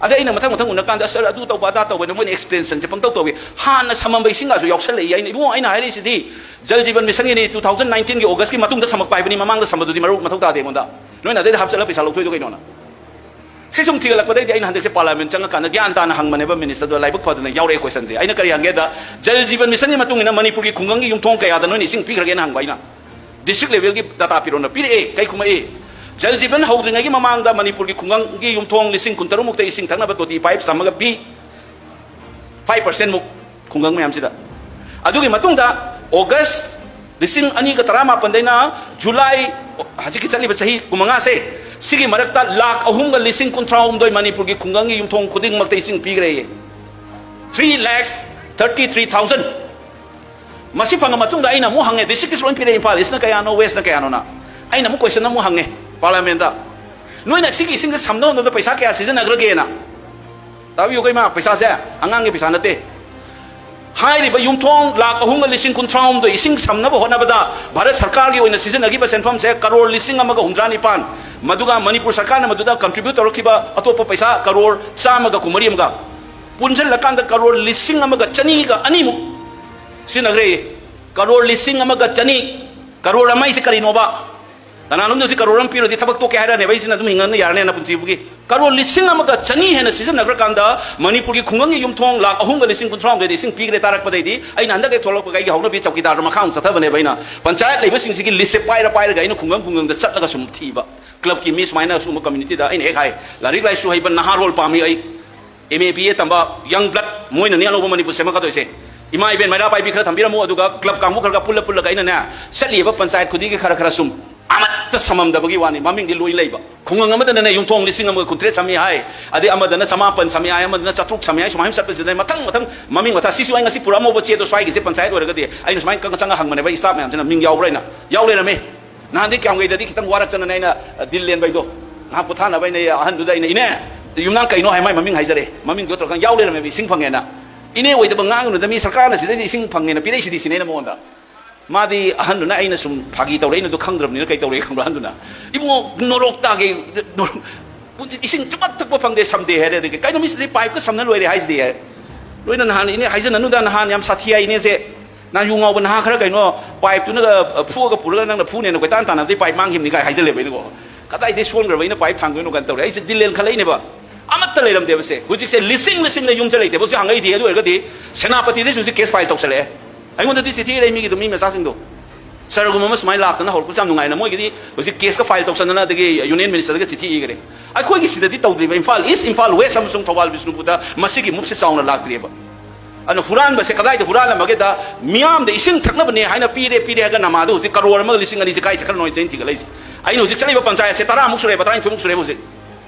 ꯑꯗꯩ ꯑꯩꯅ ꯃꯊꯪ ꯃꯊꯪ ꯎꯅꯀꯥꯟꯗ, "ꯑꯁ, ꯑꯗꯨ ꯇꯧꯕ, ꯑꯗꯥ ꯇꯧꯕ" ꯍꯥꯏꯅ ꯃꯣꯏꯅ explainꯁꯟꯁꯦ ꯄꯪꯇꯧ ꯇꯧꯏ꯫ ꯍꯥꯟꯅ ꯁꯝꯃꯝꯕ ꯏꯁꯤꯡꯒꯁꯨ ꯌꯥꯎꯁꯜꯂꯛꯏ꯫ ꯑꯩꯅ, "ꯏꯕꯨꯡꯉꯣ, ꯑꯩꯅ ꯍꯥꯏꯔꯛꯏꯁꯤꯗꯤ ꯖꯜ ꯖꯤꯕꯟ ꯃꯤꯁꯟꯒꯤꯅꯤ, two thousand nineteenꯒꯤ Augustꯀꯤ ꯃꯇꯨꯡꯗ ꯁꯝꯃꯛꯄ ꯍꯥꯏꯕꯅꯤ, ꯃꯃꯥꯡꯗ ꯁꯝꯕꯗꯨꯗꯤ ꯃꯔꯨ ꯃꯊꯧ ꯇꯥꯗꯦ ꯑꯩꯉꯣꯟꯗ꯫ ꯅꯣꯏꯅ ꯑꯗꯩꯗ ꯍꯥꯞꯆꯜꯂ ꯄꯩꯁꯥ ꯂꯧꯊꯣꯛꯏꯗꯣ ꯀꯩꯅꯣꯅ?" ꯁꯤ ꯁꯨꯝ ꯊꯤꯒꯠꯂꯛꯄꯗꯩꯗꯤ ꯑꯩꯅ ꯍꯟꯗꯛꯁꯦ Parliament ꯆꯪꯉꯀꯥꯟꯗ ꯒ꯭ꯌꯥꯟ ꯇꯥꯅ ꯍꯪꯕꯅꯦꯕ ministerꯗꯣ, ꯂꯥꯏꯕꯛ ꯐꯗꯅ ꯌꯥꯎꯔꯛꯑꯦ questionꯁꯦ꯫ ꯑꯩꯅ ꯀꯔꯤ ꯍꯪꯒꯦꯗ, ꯖꯜ ꯖꯤꯕꯟ ꯃꯤꯁꯟꯒꯤ ꯃꯇꯨꯡ ꯏꯟꯅ ꯃꯅꯤꯄꯨꯔꯒꯤ ꯈꯨꯡꯒꯪꯒꯤ ꯌꯨꯝꯊꯣꯡ ꯀꯌꯥꯗ ꯅꯣꯏꯅ ꯏꯁꯤꯡ ꯄꯤꯈ꯭ꯔꯒꯦꯅ ꯍꯪꯕ ꯑꯩꯅ꯫ District levelꯒꯤ data ꯄꯤꯔꯣꯅ ꯄꯤꯔꯛꯑꯦ꯫ ꯀꯩ ꯈꯨꯝꯃꯛꯏ? ꯖꯜ ꯖꯤꯕꯟ ꯍꯧꯗ꯭ꯔꯤꯉꯩꯒꯤ ꯃꯃꯥꯡꯗ ꯃꯅꯤꯄꯨꯔꯒꯤ ꯈꯨꯡꯒꯪꯒꯤ ꯌꯨꯝꯊꯣꯡ ꯂꯤꯁꯤꯡ ꯀꯨꯟ ꯇꯔꯨꯛ ꯃꯨꯛꯇ ꯏꯁꯤꯡ ꯊꯛꯅꯕ ꯇꯣꯇꯤ pipe ꯁꯝꯃꯒ ꯄꯤ꯫ Five percent ꯃꯨꯛ ꯈꯨꯡꯒꯪ ꯃꯌꯥꯝꯁꯤꯗ꯫ ꯑꯗꯨꯒꯤ ꯃꯇꯨꯡꯗ August ꯂꯤꯁꯤꯡ ꯑꯅꯤꯒ ꯇꯔꯥꯃꯥꯄꯟꯗꯩꯅ July, ꯍꯧꯖꯤꯛꯀꯤ ꯆꯠꯂꯤꯕ ꯆꯍꯤ ꯀꯨꯟꯃꯉꯥꯁꯦ, ꯁꯤꯒꯤ ꯃꯔꯛꯇ ꯂꯥꯈ ꯑꯍꯨꯝꯒ ꯂꯤꯁꯤꯡ ꯀꯨꯟꯊ꯭ꯔꯥ ꯍꯨꯝꯗꯣꯏ ꯃꯅꯤꯄꯨꯔꯒꯤ ꯈꯨꯡꯒꯪꯒꯤ ꯌꯨꯝꯊꯣꯡ ꯈꯨꯗꯤꯡꯃꯛꯇ ꯏꯁꯤꯡ ꯄꯤꯈ꯭ꯔꯦꯌꯦ꯫ Three lakhs thirty three thousand꯫ ꯃꯁꯤ ꯐꯪꯉ ꯃꯇꯨꯡꯗ ꯑꯩꯅ ꯑꯃꯨꯛ ꯍꯪꯉꯦ, districtꯀꯤꯁꯨ ꯂꯣꯏ ꯄꯤꯔꯛꯑꯦ, ꯏꯝꯐꯥꯜ Eastꯅ ꯀꯌꯥꯅꯣ, Westꯅ ꯀꯌꯥꯅꯣꯅ꯫ ꯑꯩꯅ ꯑꯃꯨꯛ question ꯑꯃꯨꯛ ꯍꯪꯉꯦ Parliamentꯇ, "ꯅꯣꯏꯅ ꯁꯤꯒꯤ ꯏꯁꯤꯡꯁꯦ ꯁꯝꯅꯕ ꯃꯇꯝꯗ ꯄꯩꯁꯥ ꯀꯌꯥ ꯁꯤꯖꯤꯟꯅꯈ꯭ꯔꯒꯦꯅ?" ꯇꯥꯕꯤꯌꯨ ꯀꯩꯃ, ꯄꯩꯁꯥꯁꯦ ꯑꯉꯥꯡꯒꯤ ꯄꯩꯁꯥ ꯅꯠꯇꯦ꯫ ꯍꯥꯏꯔꯤꯕ ꯌꯨꯝꯊꯣꯡ ꯂꯥꯈ ꯑꯍꯨꯝꯒ ꯂꯤꯁꯤꯡ ꯀꯨꯟꯊ꯭ꯔꯥ ꯍꯨꯝꯗꯣꯏ ꯏꯁꯤꯡ ꯁꯝꯅꯕ ꯍꯣꯠꯅꯕꯗ ꯚꯥꯔꯠ ꯁꯔꯀꯥꯔꯒꯤ ꯑꯣꯏꯅ ꯁꯤꯖꯤꯟꯅꯈꯤꯕ ꯁꯦꯟꯐꯝꯁꯦ ꯀꯔꯣꯔ ꯂꯤꯁꯤꯡ ꯑꯃꯒ ꯍꯨꯝꯗ꯭ꯔꯥ ꯅꯤꯄꯥꯟ, ꯃꯗꯨꯒ ꯃꯅꯤꯄꯨꯔ ꯁꯔꯀꯥꯔꯅ ꯃꯗꯨꯗ contribute ꯇꯧꯔꯛꯈꯤꯕ ꯑꯇꯣꯞꯄ ꯄꯩꯁꯥ ꯀꯔꯣꯔ ꯆꯥꯝꯃꯒ ꯀꯨꯟꯃꯔꯤ ꯑꯃꯒ ꯄꯨꯟꯁꯤꯜꯂꯀꯥꯟꯗ ꯀꯔꯣꯔ ꯂꯤꯁꯤꯡ ꯑꯃꯒ ꯆꯅꯤꯒ ꯑꯅꯤꯃꯨꯛ ꯁꯤꯖꯤꯟꯅꯈ꯭ꯔꯦ꯫ ꯀꯔꯣꯔ ꯂꯤꯁꯤꯡ ꯑꯃꯒ ꯆꯅꯤ꯫ ꯀꯔꯣꯔ ꯑꯃ ꯍꯥꯏꯁꯦ ꯀꯔꯤꯅꯣꯕ? ꯀꯅꯥꯅꯣꯝꯗ ꯍꯧꯖꯤꯛ ꯀꯔꯣꯔ ꯑꯃ ꯄꯤꯔꯗꯤ ꯊꯕꯛ ꯇꯣꯛꯀꯦ ꯍꯥꯏꯔꯅꯦꯕ, ꯑꯩꯁꯤꯅ ꯑꯗꯨꯝ ꯍꯤꯡꯉꯅ ꯌꯥꯔꯅꯦꯅ ꯄꯨꯟꯁꯤꯕꯨꯒꯤ꯫ ꯀꯔꯣꯔ ꯂꯤꯁꯤꯡ ꯑꯃꯒ ꯆꯅꯤ ꯍꯦꯟꯅ ꯁꯤꯖꯤꯟꯅꯈ꯭ꯔꯀꯥꯟꯗ ꯃꯅꯤꯄꯨꯔꯒꯤ ꯈꯨꯡꯒꯪꯒꯤ ꯌꯨꯝꯊꯣꯡ ꯂꯥꯈ ꯑꯍꯨꯝꯒ ꯂꯤꯁꯤꯡ ꯀꯨꯟꯊ꯭ꯔꯥ ꯍꯨꯝꯗꯣꯏꯗ ꯏꯁꯤꯡ ꯄꯤꯈ꯭ꯔꯦ ꯇꯥꯔꯛꯄꯗꯩꯗꯤ ꯑꯩꯅ ꯍꯟꯗꯛ ꯍꯦꯛ ꯊꯣꯛꯂꯛꯄꯒ ꯑꯩꯒꯤ ꯍꯧꯅꯕꯤ ꯆꯧꯀꯤꯗꯥꯔꯗ ꯃꯈꯥ ꯑꯃꯨꯛ ꯆꯠꯊꯕꯅꯦꯕ꯫ ꯑꯩꯅ ꯄꯟꯆꯥꯌꯠ ꯂꯩꯕꯁꯤꯡꯁꯤꯒꯤ listꯁꯦ ꯄꯥꯏꯔ ꯄꯥꯏꯔꯒ ꯑꯩꯅ ꯈꯨꯡꯒꯪ ꯈꯨꯡꯒꯪꯗ ꯆꯠꯂꯒ ꯁꯨꯝ ꯊꯤꯕ꯫ Clubꯀꯤ ꯃꯤ ꯁꯨꯃꯥꯏꯅ ꯁꯤꯒꯨꯝꯕ communityꯗ ꯑꯩꯅ ꯍꯦꯛ ꯍꯥꯏ, "ꯂꯥꯏꯔꯤꯛ ꯂꯥꯏꯁꯨ ꯍꯩꯕ ꯅꯍꯥꯔꯣꯜ ꯄꯥꯝꯃꯤ ꯑꯩ꯫ M A B A ꯇꯝꯕ young blood, ꯃꯣꯏꯅꯅꯤ ꯑꯅꯧꯕ ꯃꯅꯤꯄꯨꯔ ꯁꯦꯝꯃꯛꯀꯗꯣꯏꯁꯦ꯫ ꯏꯃꯥ ꯏꯕꯦꯟ ꯃꯩꯔꯥ ꯄꯥꯏꯕꯤ ꯈꯔ ꯊꯝꯕꯤꯔꯝꯃꯨ, ꯑꯗꯨꯒ club ꯀꯥꯡꯕꯨ ꯈꯔꯒ ꯄꯨꯜꯂ ꯄꯨꯜꯂꯒ ꯑꯩꯅꯅꯦ ꯆꯠꯂꯤꯕ ꯄꯟꯆꯥꯌꯠ ꯈꯨꯗꯤꯡꯒꯤ ꯈꯔ ꯈꯔ ꯁꯨꯝ ꯑꯃꯠꯇ ꯁꯝꯃꯝꯗꯕꯒꯤ ꯋꯥꯅꯤ, ꯃꯃꯤꯡꯗꯤ ꯂꯣꯏ ꯂꯩꯕ꯫ ꯈꯨꯡꯒꯪ ꯑꯃꯗꯅꯅꯦ ꯌꯨꯝꯊꯣꯡ ꯂꯤꯁꯤꯡ ꯑꯃꯒ ꯀꯨꯟꯇꯔꯦꯠ ꯁꯝꯃꯤ ꯍꯥꯏ, ꯑꯗꯩ ꯑꯃꯗꯅ ꯆꯃꯥꯄꯟ ꯁꯝꯃꯤ ꯍꯥꯏ, ꯑꯃꯗꯅ ꯆꯥꯇ꯭ꯔꯨꯛ ꯁꯝꯃꯤ ꯍꯥꯏ, ꯁꯨꯃꯥꯏꯅ ꯆꯠꯄꯁꯤꯗ ꯃꯊꯪ ꯃꯊꯪ ꯃꯃꯤꯡ ꯃꯊꯥ꯫ ꯁꯤꯁꯨ ꯑꯩ ꯉꯁꯤ ꯄꯨꯔꯛꯑꯝꯃꯧꯕ ꯆꯦꯗꯣ ꯁ꯭ꯋꯥꯏꯒꯤꯁꯦ ꯄꯟꯆꯥꯌꯠ ꯑꯣꯏꯔꯒꯗꯤ ꯑꯩꯅ ꯁꯨꯃꯥꯏꯅ ꯆꯪꯉ ꯆꯪꯉ ꯍꯪꯕꯅꯦꯕ staff ꯃꯌꯥꯝꯁꯤꯅ, "ꯃꯤꯡ ꯌꯥꯎꯕ꯭ꯔꯥ?" ꯍꯥꯏꯅ꯫ ꯌꯥꯎ ꯂꯩꯔꯝꯃꯦ꯫ ꯅꯍꯥꯟꯗꯤ ꯀꯌꯥꯝꯒꯩꯗꯗꯤ ꯈꯤꯇꯪ ꯋꯥꯔꯛꯇꯅꯅꯦ ꯑꯩꯅ ꯗꯤꯜ ꯂꯦꯟꯕ ꯑꯩꯗꯣ꯫ ꯉꯥꯏꯍꯥꯛ ꯄꯣꯊꯥꯅꯕ ꯑꯩꯅ ꯑꯍꯟꯗꯨꯗ ꯑꯩꯅ, "ꯏꯅꯦ, ꯌꯨꯝꯅꯥꯝ ꯀꯩꯅꯣ?" ꯍꯥꯏ, ꯃꯥꯏ ꯃꯃꯤꯡ ꯍꯥꯏꯖꯔꯦ꯫ ꯃꯃꯤꯡꯗꯣ ꯇꯧꯔꯀꯥꯟꯗ ꯌꯥꯎ ꯂꯩꯔꯝꯃꯦꯕ, ꯏꯁꯤꯡ ꯐꯪꯉꯦꯅ꯫ "ꯏꯅꯦ ꯑꯣꯏꯗꯕ ꯉꯥꯡꯒꯅꯨꯗ, ꯃꯤ ꯁꯔꯀꯥꯔꯅ ꯁꯤꯗꯩꯗꯤ ꯏꯁꯤꯡ ꯐꯪꯉꯦꯅ ꯄꯤꯔꯛꯏꯁꯤꯗꯤ", ꯁꯤꯅꯦ ꯑꯩꯅ ꯃꯉꯣꯟꯗ꯫ ꯃꯥꯗꯤ ꯑꯍꯟꯗꯨꯅ, ꯑꯩꯅ ꯁꯨꯝ ꯐꯥꯒꯤ ꯇꯧꯔꯛꯏꯅꯗꯣ ꯈꯪꯗ꯭ꯔꯕꯅꯤꯅ ꯀꯩ ꯇꯧꯔꯛꯏ ꯈꯪꯕ꯭ꯔꯥ? ꯑꯍꯟꯗꯨꯅ, "ꯏꯕꯨꯡꯉꯣ, ꯅꯣꯔꯣꯛ ꯇꯥꯒꯦ, ꯅꯣꯔꯣꯛ-" ꯄꯨꯟꯁꯤ ꯏꯁꯤꯡ ꯆꯨꯞꯄ ꯊꯛꯄ ꯐꯪꯗꯦ, ꯁꯝꯗꯦ ꯍꯥꯏꯔꯦ꯫ ꯑꯗꯒꯤ ꯀꯩꯅꯣ ꯃꯤꯁꯤꯗꯤ ꯄꯥꯏꯞꯀ ꯁꯝꯅ ꯂꯣꯏꯔꯦ ꯍꯥꯏꯁꯤꯗꯤ ꯍꯥꯏꯔꯦ꯫ ꯂꯣꯏꯅ ꯅꯍꯥꯟ ꯏꯅꯦ ꯍꯥꯏꯖꯅꯅꯨꯗ, ꯅꯍꯥꯟ ꯌꯥꯝ ꯁꯥꯊꯤ ꯍꯥꯏ ꯏꯅꯦꯁꯦ꯫ ꯅꯍꯥꯟ ꯌꯨ ꯉꯥꯎꯕ ꯅꯍꯥ ꯈꯔ ꯀꯩꯅꯣ ꯄꯥꯏꯞꯇꯨꯅꯒ, ꯑ, ꯐꯨꯑꯒ ꯄꯨꯔꯒ ꯅꯪꯅ ꯐꯨꯅꯦꯅ ꯀꯣꯏꯇꯥꯟ ꯇꯥꯟꯅꯕꯗꯤ ꯄꯥꯏꯞ ꯃꯥꯡꯈꯤꯕꯅꯤ ꯀꯥꯏ ꯍꯥꯏꯖꯜꯂꯦꯕ ꯑꯩꯅꯀꯣ꯫ ꯀꯗꯥꯏꯗꯩ ꯁꯣꯟꯈ꯭ꯔꯕ ꯑꯩꯅ ꯄꯥꯏꯞ ꯊꯥꯡꯗꯣꯏꯅꯣ ꯀꯥꯏꯅ ꯇꯧꯔꯦ꯫ ꯑꯩꯁꯦ ꯗꯤꯜꯂꯦꯟ ꯈꯜꯂꯛꯏꯅꯦꯕ꯫ ꯑꯃꯠꯇ ꯂꯩꯔꯝꯗꯦꯕꯁꯦ꯫ ꯍꯧꯖꯤꯛꯁꯦ ꯂꯤꯁꯤꯡ ꯂꯤꯁꯤꯡꯗ ꯌꯨꯝꯁꯦ ꯂꯩꯇꯦꯕ꯫ ꯍꯧꯖꯤꯛ ꯍꯪꯉꯛꯏꯗꯤ ꯑꯗꯨ ꯑꯣꯏꯔꯒꯗꯤ ꯁꯦꯅꯥꯄꯇꯤꯗꯁꯨ ꯍꯧꯖꯤꯛ ꯀꯦꯁ ꯐꯥꯏꯜ ꯇꯧꯁꯜꯂꯛꯑꯦ꯫ ꯑꯩꯉꯣꯟꯗꯗꯤ ꯆꯤꯊꯤ ꯂꯩ ꯃꯤꯒꯤꯗꯣ, ꯃꯤ ꯃꯆꯥꯁꯤꯡꯗꯣ꯫ ꯁꯔꯒꯨꯝꯕ ꯑꯃ ꯁꯨꯃꯥꯏꯅ ꯂꯥꯛꯇꯅ ꯍꯧꯔꯛꯄꯁꯦ ꯌꯥꯝ ꯅꯨꯡꯉꯥꯏꯅ ꯃꯣꯏꯒꯤꯗꯤ ꯍꯧꯖꯤꯛ ꯀꯦꯁꯀ ꯐꯥꯏꯜ ꯇꯧꯁꯟꯗꯅ ꯑꯗꯒꯤ ꯌꯨꯅꯤꯌꯟ ꯃꯤꯅꯤꯁꯇꯔꯗꯒ ꯆꯤꯊꯤ ꯏꯈ꯭ꯔꯦ꯫ ꯑꯩꯈꯣꯏꯒꯤ ꯁꯤꯗꯗꯤ ꯇꯧꯗ꯭ꯔꯤꯕ ꯏꯝꯐꯥꯜ ꯏꯁ, ꯏꯝꯐꯥꯜ ꯋꯦꯁ ꯑꯃꯁꯨꯡ ꯊꯧꯕꯥꯜ ꯕꯤꯁꯅꯨꯄꯨꯔꯗ ꯃꯁꯤꯒꯤ ꯃꯨꯞꯁꯦ ꯆꯥꯎꯅ ꯂꯥꯛꯇ꯭ꯔꯤꯕ꯫ ꯑꯗꯨꯅ ꯍꯨꯔꯥꯟꯕꯁꯦ ꯀꯗꯥꯏꯗ ꯍꯨꯔꯥꯜꯂꯝꯃꯒꯦꯗ, ꯃꯤꯌꯥꯝꯗ ꯏꯁꯤꯡ ꯊꯛꯅꯕꯅꯦ ꯍꯥꯏꯅ ꯄꯤꯔꯦ, ꯄꯤꯔꯦ ꯍꯥꯏꯔꯒ ꯅꯃꯥꯗꯣ ꯍꯧꯖꯤꯛ ꯀꯔꯣꯔ ꯑꯃꯒ ꯂꯤꯁꯤꯡ ꯑꯅꯤꯁꯦ ꯀꯥꯏ ꯆꯠꯈ꯭ꯔꯅꯣ ꯍꯥꯏꯅ ꯆꯦꯟ ꯊꯤꯒꯠꯂꯛꯏꯁꯦ꯫ ꯑꯩꯅ ꯍꯧꯖꯤꯛ ꯆꯠꯂꯤꯕ ꯄꯟꯆꯥꯌꯠꯁꯦ ꯇꯔꯥꯃꯨꯛ ꯁꯨꯔꯦꯕ, ꯇꯔꯥꯅꯤꯊꯣꯏꯃꯨꯛ ꯁꯨꯔꯦꯕ ꯍꯧꯖꯤꯛ꯫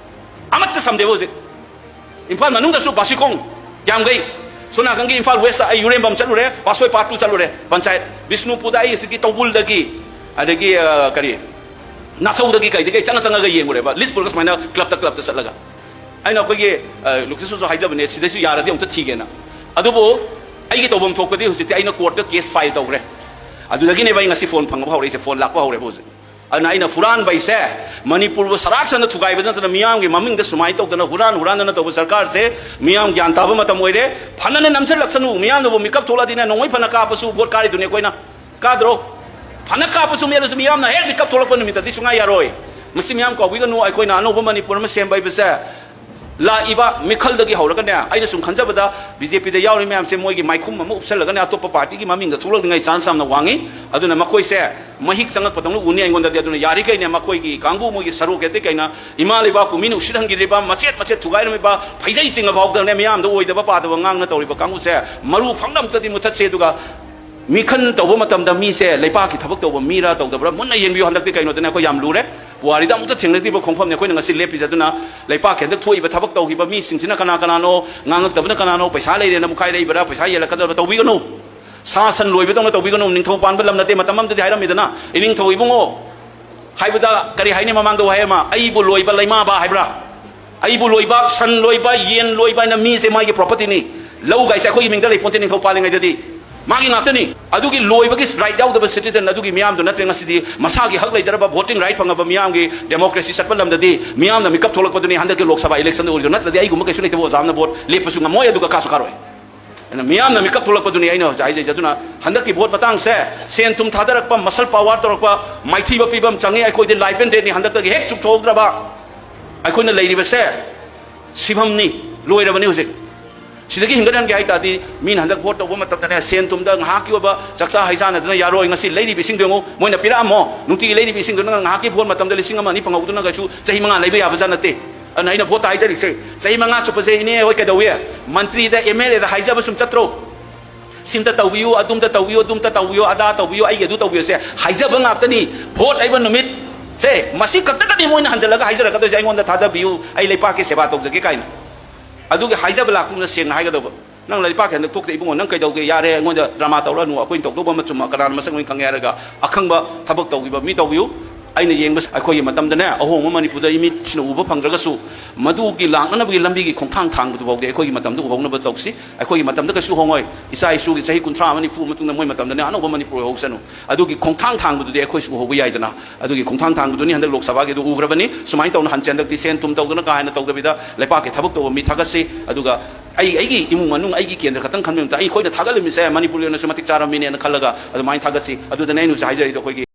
ꯑꯃꯠꯇ ꯁꯝꯗꯦꯕ ꯍꯧꯖꯤꯛ꯫ ꯏꯝꯐꯥꯜ ꯃꯅꯨꯡꯗꯁꯨ ꯕꯥꯁꯤꯈꯣꯡ, ꯌꯥꯝꯒꯩ, ꯁꯣꯝ ꯅꯥꯀꯟꯒꯤ ꯏꯝꯐꯥꯜ ꯋꯦꯁꯇ ꯑꯩ ꯌꯨꯔꯦꯝꯕꯝ ꯆꯠꯂꯨꯔꯦ, ꯄꯥꯠꯁꯣꯏ ꯄꯥꯔꯠ ꯇꯨ ꯆꯠꯂꯨꯔꯦ, ꯄꯟꯆꯥꯌꯠ ꯕꯤꯁꯅꯨꯄꯨꯔꯗ ꯑꯩ ꯑꯁꯤꯒꯤ ꯇꯧꯕꯨꯜꯗꯒꯤ, ꯑꯗꯒꯤ, ꯑ, ꯀꯔꯤ, ꯅꯥꯆꯧꯗꯒꯤ ꯀꯩꯗꯒꯤ ꯑꯩ ꯆꯪꯉ ꯆꯪꯉꯒ ꯌꯦꯡꯉꯨꯔꯦꯕ, ꯂꯤꯁ ꯄꯨꯔꯒ ꯁꯨꯃꯥꯏꯅ ꯀ꯭ꯂꯕꯇ ꯀ꯭ꯂꯕꯇ ꯆꯠꯂꯒ꯫ ꯑꯩꯅ ꯑꯩꯈꯣꯏꯒꯤ, ꯑ, ꯂꯨꯀꯤꯁꯇꯁꯨ ꯍꯥꯏꯖꯕꯅꯦ, ꯁꯤꯗꯩꯁꯨ ꯌꯥꯔꯗꯤ ꯑꯃꯨꯛꯇ ꯊꯤꯒꯦꯅ꯫ ꯑꯗꯨꯕꯨ ꯑꯩꯒꯤ ꯇꯧꯐꯝ ꯊꯣꯛꯄꯗꯤ ꯍꯧꯖꯤꯛꯇꯤ ꯑꯩꯅ ꯀꯣꯔꯠꯇ ꯀꯦꯁ ꯐꯥꯏꯜ ꯇꯧꯈ꯭ꯔꯦ꯫ ꯑꯗꯨꯗꯒꯤꯅꯦꯕ ꯑꯩ ꯉꯁꯤ ꯐꯣꯟ ꯐꯪꯕ ꯍꯧꯔꯛꯏꯁꯦ, ꯐꯣꯟ ꯂꯥꯛꯄ ꯍꯧꯔꯦꯕ ꯍꯧꯖꯤꯛ꯫ ꯑꯗꯨꯅ ꯑꯩꯅ ꯍꯨꯔꯥꯟꯕ ꯍꯥꯏꯁꯦ ꯃꯅꯤꯄꯨꯔꯕꯨ ꯁꯔꯥꯛ ꯁꯟꯅ ꯊꯨꯒꯥꯏꯕ ꯅꯠꯇꯅ ꯃꯤꯌꯥꯝꯒꯤ ꯃꯃꯤꯡꯗ ꯁꯨꯃꯥꯏꯅ ꯇꯧꯗꯅ ꯍꯨꯔꯥꯟ ꯍꯨꯔꯥꯟꯗꯅ ꯇꯧꯕ ꯁꯔꯀꯥꯔꯁꯦ ꯃꯤꯌꯥꯝ ꯒ꯭ꯌꯥꯟ ꯇꯥꯕ ꯃꯇꯝ ꯑꯣꯏꯔꯦ꯫ ꯐꯅꯅ ꯅꯝꯁꯤꯜꯂꯛꯁꯅꯨ, ꯃꯤꯌꯥꯝꯅꯕꯨ ꯃꯤꯀꯞ ꯊꯣꯛꯂꯛꯑꯗꯤꯅꯦ ꯅꯣꯡꯃꯩ ꯐꯅ ꯀꯥꯞꯄꯁꯨ ꯚꯣꯠ ꯀꯥꯔꯤꯗꯨꯅꯤ ꯑꯩꯈꯣꯏꯅ꯫ ꯀꯥꯗ꯭ꯔꯣ? ꯐꯅ ꯀꯥꯞꯄꯁꯨ ꯃꯦꯠꯂꯁꯨ ꯃꯤꯌꯥꯝꯅ ꯍꯦꯛ ꯃꯤꯀꯞ ꯊꯣꯛꯂꯛꯄ ꯅꯨꯃꯤꯠꯇꯗꯤ ꯁꯨꯡꯌꯥ ꯌꯥꯔꯣꯏ꯫ ꯃꯁꯤ ꯃꯤꯌꯥꯝ ꯀꯥꯎꯕꯤꯒꯅꯨ, ꯑꯩꯈꯣꯏꯅ ꯑꯅꯧꯕ ꯃꯅꯤꯄꯨꯔ ꯑꯃ ꯁꯦꯝꯕ ꯍꯥꯏꯕꯁꯦ ꯂꯥꯛꯏꯕ ꯃꯤꯈꯜꯗꯒꯤ ꯍꯧꯔꯒꯅꯦ, ꯑꯩꯅ ꯁꯨꯝ ꯈꯟꯖꯕꯗ ꯕꯤ ꯖꯦ ꯄꯤꯗ ꯌꯥꯎꯔꯤ ꯃꯌꯥꯝꯁꯦ ꯃꯣꯏꯒꯤ ꯃꯥꯏꯈꯨꯝ ꯑꯃ ꯎꯞꯁꯜꯂꯒꯅꯦ ꯑꯇꯣꯞꯄ ꯄꯥꯔꯇꯤꯒꯤ ꯃꯃꯤꯡꯗ ꯊꯣꯛꯂꯛꯅꯤꯡꯉꯥꯏ ꯆꯥꯟꯁ ꯌꯥꯝꯅ ꯋꯥꯡꯉꯤ꯫ ꯑꯗꯨꯅ ꯃꯈꯣꯏꯁꯦ ꯃꯍꯤꯛ ꯆꯪꯉꯛꯄꯗꯧꯅ ꯎꯅꯤ ꯑꯩꯉꯣꯟꯗꯗꯤ꯫ ꯑꯗꯨꯅ ꯌꯥꯔꯤꯈꯩꯅꯦ ꯃꯈꯣꯏꯒꯤ ꯀꯥꯡꯕꯨ, ꯃꯣꯏꯒꯤ ꯁꯔꯨꯛ ꯍꯦꯛꯇ ꯀꯩꯅ ꯏꯃꯥ ꯂꯩꯕꯥꯛꯄꯨ ꯃꯤꯅ ꯎꯁꯤꯠꯍꯟꯈꯤꯗ꯭ꯔꯤꯕ, ꯃꯆꯦꯠ ꯃꯆꯦꯠ ꯊꯨꯒꯥꯏꯔꯝꯃꯤꯕ, ꯐꯩꯖꯩ ꯆꯤꯡꯉ ꯐꯥꯎꯗꯅꯦ ꯃꯤꯌꯥꯝꯗ ꯑꯣꯏꯗꯕ ꯄꯥꯗꯕ ꯉꯥꯡꯅ ꯇꯧꯔꯤꯕ ꯀꯥꯡꯕꯨꯁꯦ ꯃꯔꯨ ꯐꯪꯅ ꯑꯝꯇꯗꯤ ꯃꯨꯊꯠꯁꯦ꯫ ꯑꯗꯨꯒ ꯃꯤꯈꯜ ꯇꯧꯕ ꯃꯇꯝꯗ ꯃꯤꯁꯦ ꯂꯩꯄꯥꯛꯀꯤ ꯊꯕꯛ ꯇꯧꯕ ꯃꯤꯔꯥ ꯇꯧꯗꯕ꯭ꯔꯥ ꯃꯨꯟꯅ ꯌꯦꯡꯕꯤꯌꯨ꯫ ꯍꯟꯗꯛꯇꯤ ꯀꯩꯅꯣꯗꯅꯦ ꯑꯩꯈꯣꯏ ꯌꯥꯝ ꯂꯨꯔꯦ꯫ ꯄꯨꯋꯥꯔꯤꯗ ꯑꯃꯨꯛꯇ ꯊꯦꯡꯅꯗ꯭ꯔꯤꯕ ꯈꯣꯡꯐꯝꯅꯤ ꯑꯩꯈꯣꯏꯅ ꯉꯁꯤ ꯂꯦꯞꯄꯤꯁꯦ꯫ ꯑꯗꯨꯅ ꯂꯩꯄꯥꯛꯀꯤ ꯍꯟꯗꯛ ꯊꯣꯛꯏꯕ ꯊꯕꯛ ꯇꯧꯈꯤꯕ ꯃꯤꯁꯤꯡꯁꯤꯅ ꯀꯅꯥ ꯀꯅꯥꯅꯣ, ꯉꯥꯡꯉꯛꯇꯕꯅ ꯀꯅꯥꯅꯣ, ꯄꯩꯁꯥ ꯂꯩꯔꯦꯅ ꯃꯨꯈꯥꯏꯔꯛꯏꯕ꯭ꯔꯥ, ꯄꯩꯁꯥ ꯌꯦꯜꯂꯛꯀꯗꯕ ꯇꯧꯕꯤꯒꯅꯨ꯫ ꯁꯥ ꯁꯟ ꯂꯣꯏꯕꯗꯧꯅ ꯇꯧꯕꯤꯒꯅꯨ꯫ ꯅꯤꯡꯊꯧ ꯄꯥꯟꯕ ꯂꯝ ꯅꯠꯇꯦ꯫ ꯃꯇꯝ ꯑꯃꯗꯗꯤ ꯍꯥꯏꯔꯝꯃꯤꯗꯅ, "ꯏꯅꯤꯡꯊꯧ ꯏꯕꯨꯡꯉꯣ" ꯍꯥꯏꯕꯗ ꯀꯔꯤ ꯍꯥꯏꯅꯤ, ꯃꯃꯥꯡꯗ ꯋꯥꯍꯩ ꯑꯃ, "ꯑꯩꯕꯨ ꯂꯣꯏꯕ ꯂꯩꯃꯥꯕ" ꯍꯥꯏꯕ꯭ꯔꯥ? "ꯑꯩꯕꯨ ꯂꯣꯏꯕ, ꯁꯟ ꯂꯣꯏꯕ, ꯌꯦꯟ ꯂꯣꯏꯕ" ꯍꯥꯏꯅ ꯃꯤꯁꯦ ꯃꯥꯒꯤ ꯄ꯭ꯔꯣꯄꯔꯇꯤꯅꯤ꯫ ꯂꯧ ꯀꯥꯏꯁꯦ ꯑꯩꯈꯣꯏꯒꯤ ꯃꯤꯡꯗ ꯂꯩꯄꯣꯟꯇꯦ ꯅꯤꯡꯊꯧ ꯄꯥꯜꯂꯤꯉꯩꯗꯗꯤ꯫ ꯃꯥꯒꯤ ꯉꯥꯛꯇꯅꯤ꯫ ꯑꯗꯨꯒꯤ ꯂꯣꯏꯕꯒꯤ ꯔꯥꯏꯠ ꯌꯥꯎꯗꯕ ꯁꯤꯇꯤꯖꯟ ꯑꯗꯨꯒꯤ ꯃꯤꯌꯥꯝꯗꯨ ꯅꯠꯇ꯭ꯔꯦ꯫ ꯉꯁꯤꯗꯤ ꯃꯁꯥꯒꯤ ꯍꯛ ꯂꯩꯖꯔꯕ ꯚꯣꯇꯤꯡ ꯔꯥꯏꯠ ꯐꯪꯉꯕ ꯃꯤꯌꯥꯝꯒꯤ ꯗꯦꯃꯣꯀ꯭ꯔꯦꯁꯤ ꯆꯠꯄ ꯂꯝꯗꯗꯤ ꯃꯤꯌꯥꯝꯅ ꯃꯤꯀꯞ ꯊꯣꯛꯂꯛꯄꯗꯨꯅꯤ ꯍꯟꯗꯛꯀꯤ ꯂꯣꯛ ꯁꯚꯥ ꯏꯂꯦꯛꯁꯟꯗ ꯑꯣꯏꯔꯤꯗꯣ꯫ ꯅꯠꯇ꯭ꯔꯗꯤ ꯑꯩꯒꯨꯝꯕ ꯀꯩꯁꯨ ꯂꯩꯇꯕ ꯑꯣꯖꯥ ꯑꯃꯅ ꯚꯣꯠ ꯂꯦꯞꯄꯁꯨ ꯉꯝꯃꯣꯏ, ꯑꯗꯨꯒ ꯀꯥꯁꯨ ꯀꯥꯔꯣꯏ꯫ ꯑꯗꯨꯅ ꯃꯤꯌꯥꯝꯅ ꯃꯤꯀꯞ ꯊꯣꯛꯂꯛꯄꯗꯨꯅꯤ ꯑꯩꯅ ꯍꯧꯖꯤꯛ ꯍꯥꯏꯖꯩꯁꯦ꯫ ꯑꯗꯨꯅ ꯍꯟꯗꯛꯀꯤ ꯚꯣꯠ ꯃꯇꯥꯡꯁꯦ ꯁꯦꯟ ꯊꯨꯝ ꯊꯥꯗꯔꯛꯄ, ꯃꯁꯜ ꯄꯥꯋꯔ ꯇꯧꯔꯛꯄ, ꯃꯥꯏꯊꯤꯕ ꯄꯤꯕ ꯑꯃ ꯆꯪꯉꯤ꯫ ꯑꯩꯈꯣꯏꯗꯤ ꯂꯥꯏꯐ ꯑꯦꯟ ꯗꯦꯠꯅꯤ꯫ ꯍꯟꯗꯛꯇꯒꯤ ꯍꯦꯛ ꯆꯨꯞꯊꯣꯛꯍꯧꯗ꯭ꯔꯕ ꯑꯩꯈꯣꯏꯅ ꯂꯩꯔꯤꯕꯁꯦ ꯁꯤꯐꯝꯅꯤ, ꯂꯣꯏꯔꯕꯅꯤ ꯍꯧꯖꯤꯛ꯫ ꯁꯤꯗꯒꯤ ꯍꯤꯡꯒꯠꯍꯟꯒꯦ ꯍꯥꯏ ꯇꯥꯔꯗꯤ ꯃꯤꯅ ꯍꯟꯗꯛ ꯚꯣꯠ ꯇꯧꯕ ꯃꯇꯝꯗꯅꯦ, ꯁꯦꯟ ꯊꯨꯝꯗ ꯉꯥꯏꯍꯥꯛꯀꯤ ꯑꯣꯏꯕ ꯆꯥꯛꯆꯥ ꯍꯩꯖꯥꯟꯅꯗꯅ ꯌꯥꯔꯣꯏ꯫ ꯉꯁꯤ ꯂꯩꯔꯤꯕ ꯏꯁꯤꯡꯗꯣ ꯌꯦꯡꯉꯨ, ꯃꯣꯏꯅ ꯄꯤꯔꯛꯑꯝꯃꯣ, ꯅꯨꯡꯇꯤꯒꯤ ꯂꯩꯔꯤꯕ ꯏꯁꯤꯡꯗꯨꯅ ꯉꯥꯏꯍꯥꯛꯀꯤ ꯚꯣꯠ ꯃꯇꯝꯗ ꯂꯤꯁꯤꯡ ꯑꯃ ꯑꯅꯤ ꯐꯪꯍꯧꯗꯨꯅ ꯀꯩꯁꯨ ꯆꯍꯤ ꯃꯉꯥ ꯂꯩꯕ ꯌꯥꯕ ꯖꯥꯠ ꯅꯠꯇꯦ꯫ ꯑꯗꯨꯅ ꯑꯩꯅ ꯚꯣꯠ ꯍꯥꯏꯖꯔꯤꯁꯦ, ꯆꯍꯤ ꯃꯉꯥ ꯆꯨꯞꯄꯁꯦ ꯏꯅꯦ ꯍꯣꯏ ꯀꯩꯗꯧꯏ? ꯃꯟꯇ꯭ꯔꯤꯗ, ꯑꯦꯝ ꯑꯦꯜ ꯑꯦꯗ ꯍꯥꯏꯖꯕ ꯁꯨꯝ ꯆꯠꯇ꯭ꯔꯣ? ꯁꯤꯝꯇ ꯇꯧꯕꯤꯌꯨ, ꯑꯗꯨꯝꯇ ꯇꯧꯕꯤꯌꯨ, ꯑꯗꯨꯝꯇ ꯇꯧꯕꯤꯌꯨ, ꯑꯗꯥ ꯇꯧꯕꯤꯌꯨ, ꯑꯩꯒꯤ ꯑꯗꯨ ꯇꯧꯕꯤꯌꯨꯁꯦ ꯍꯥꯏꯖꯕ ꯉꯥꯛꯇꯅꯤ꯫ ꯚꯣꯠ ꯍꯥꯏꯕ ꯅꯨꯃꯤꯠꯁꯦ ꯃꯁꯤ ꯈꯛꯇꯗꯅꯤ ꯃꯣꯏꯅ ꯍꯟꯖꯜꯂꯒ ꯍꯥꯏꯖꯔꯛꯀꯗꯣꯏꯁꯦ, "ꯑꯩꯉꯣꯟꯗ ꯊꯥꯗꯕꯤꯌꯨ, ꯑꯩ ꯂꯩꯄꯥꯛꯀꯤ ꯁꯦꯕꯥ ꯇꯧꯖꯒꯦ" ꯀꯥꯏꯅ꯫ ꯑꯗꯨꯒꯤ ꯍꯥꯏꯖꯕ ꯂꯥꯛꯄꯗꯨꯅ ꯁꯦꯡꯅ ꯍꯥꯏꯒꯗꯧꯕ, "ꯅꯪ ꯂꯩꯄꯥꯛꯀꯤ ꯍꯟꯗꯛ ꯊꯣꯛꯇꯦ ꯏꯕꯨꯡꯉꯣ, ꯅꯪ ꯀꯩꯗꯧꯒꯦ? ꯌꯥꯔꯦ, ꯑꯩꯉꯣꯟꯗ ꯗ꯭ꯔꯃꯥ ꯇꯧꯔꯅꯨ, ꯑꯩꯈꯣꯏꯅ ꯇꯧꯗꯧꯕ ꯑꯃ ꯆꯨꯝꯕ, ꯀꯅꯥꯅ ꯃꯁꯛ ꯂꯣꯏꯅ ꯈꯪꯉꯦ" ꯍꯥꯏꯔꯒ ꯑꯈꯪꯕ ꯊꯕꯛ ꯇꯧꯈꯤꯕ ꯃꯤ ꯇꯧꯕꯤꯌꯨ꯫ ꯑꯩꯅ ꯌꯦꯡꯕ ꯑꯩꯈꯣꯏꯒꯤ ꯃꯇꯝꯗꯅꯦ, ꯑꯍꯣꯡꯕ ꯃꯅꯤꯄꯨꯔꯗ ꯏꯃꯤꯠꯁꯤꯅ ꯎꯕ ꯐꯪꯗ꯭ꯔꯒꯁꯨ, ꯃꯗꯨꯒꯤ ꯂꯥꯛꯅꯅꯕꯒꯤ ꯂꯝꯕꯤꯒꯤ ꯈꯣꯡꯊꯥꯡ ꯊꯥꯡꯕꯗꯨ ꯐꯥꯎꯗꯤ ꯑꯩꯈꯣꯏꯒꯤ ꯃꯇꯝꯗ ꯎꯍꯧꯅꯕ ꯇꯧꯁꯤ꯫ ꯑꯩꯈꯣꯏꯒꯤ ꯃꯇꯝꯗ ꯀꯩꯁꯨ ꯍꯣꯡꯉꯣꯏ꯫ ꯏꯆꯥ ꯏꯁꯨꯒꯤ ꯆꯍꯤ ꯀꯨꯟꯊ꯭ꯔꯥ ꯑꯃ ꯅꯤꯐꯨ ꯃꯇꯨꯡꯗ ꯃꯣꯏ ꯃꯇꯝꯗꯅꯦ ꯑꯅꯧꯕ ꯃꯅꯤꯄꯨꯔ ꯑꯣꯏꯍꯧꯁꯅꯨ꯫ ꯑꯗꯨꯒꯤ ꯈꯣꯡꯊꯥꯡ ꯊꯥꯡꯕꯗꯨꯗꯤ ꯑꯩꯈꯣꯏꯁꯨ ꯎꯍꯧꯕ ꯌꯥꯏꯗꯅ꯫ ꯑꯗꯨꯒꯤ ꯈꯣꯡꯊꯥꯡ ꯊꯥꯡꯕꯗꯨꯅꯤ ꯍꯟꯗꯛ ꯂꯣꯛ ꯁꯚꯥꯒꯤꯗꯨ ꯎꯈ꯭ꯔꯕꯅꯤ꯫ ꯁꯨꯃꯥꯏꯅ ꯇꯧꯅ ꯍꯟꯁꯦ ꯍꯟꯗꯛꯇꯤ ꯁꯦꯟ ꯊꯨꯝ ꯇꯧꯗꯅ ꯀꯥ ꯍꯦꯟꯅ ꯇꯧꯗꯕꯤꯗ ꯂꯩꯄꯥꯛꯀꯤ ꯊꯕꯛ ꯇꯧꯕ ꯃꯤ ꯊꯥꯒꯠꯁꯤ꯫ ꯑꯗꯨꯒ ꯑꯩ, ꯑꯩꯒꯤ ꯏꯃꯨꯡ ꯃꯅꯨꯡ, ꯑꯩꯒꯤ ꯀꯦꯟꯗ꯭ꯔ ꯈꯛꯇꯪ ꯈꯟꯕ ꯃꯇꯝꯗ ꯑꯩꯈꯣꯏꯅ ꯊꯥꯒꯠꯂꯝꯃꯤꯁꯦ ꯃꯅꯤꯄꯨꯔꯒꯤ ꯑꯣꯏꯅꯁꯨ ꯃꯇꯤꯛ ꯆꯥꯔꯝꯃꯤꯅꯦꯅ ꯈꯜꯂꯒ ꯑꯗꯨꯃꯥꯏꯅ ꯊꯥꯒꯠꯁꯤ꯫ ꯑꯗꯨꯗꯅꯦ ꯑꯩꯅ ꯍꯧꯖꯤꯛ ꯍꯥꯏꯖꯔꯤꯗꯣ ꯑꯩꯈꯣꯏꯒꯤ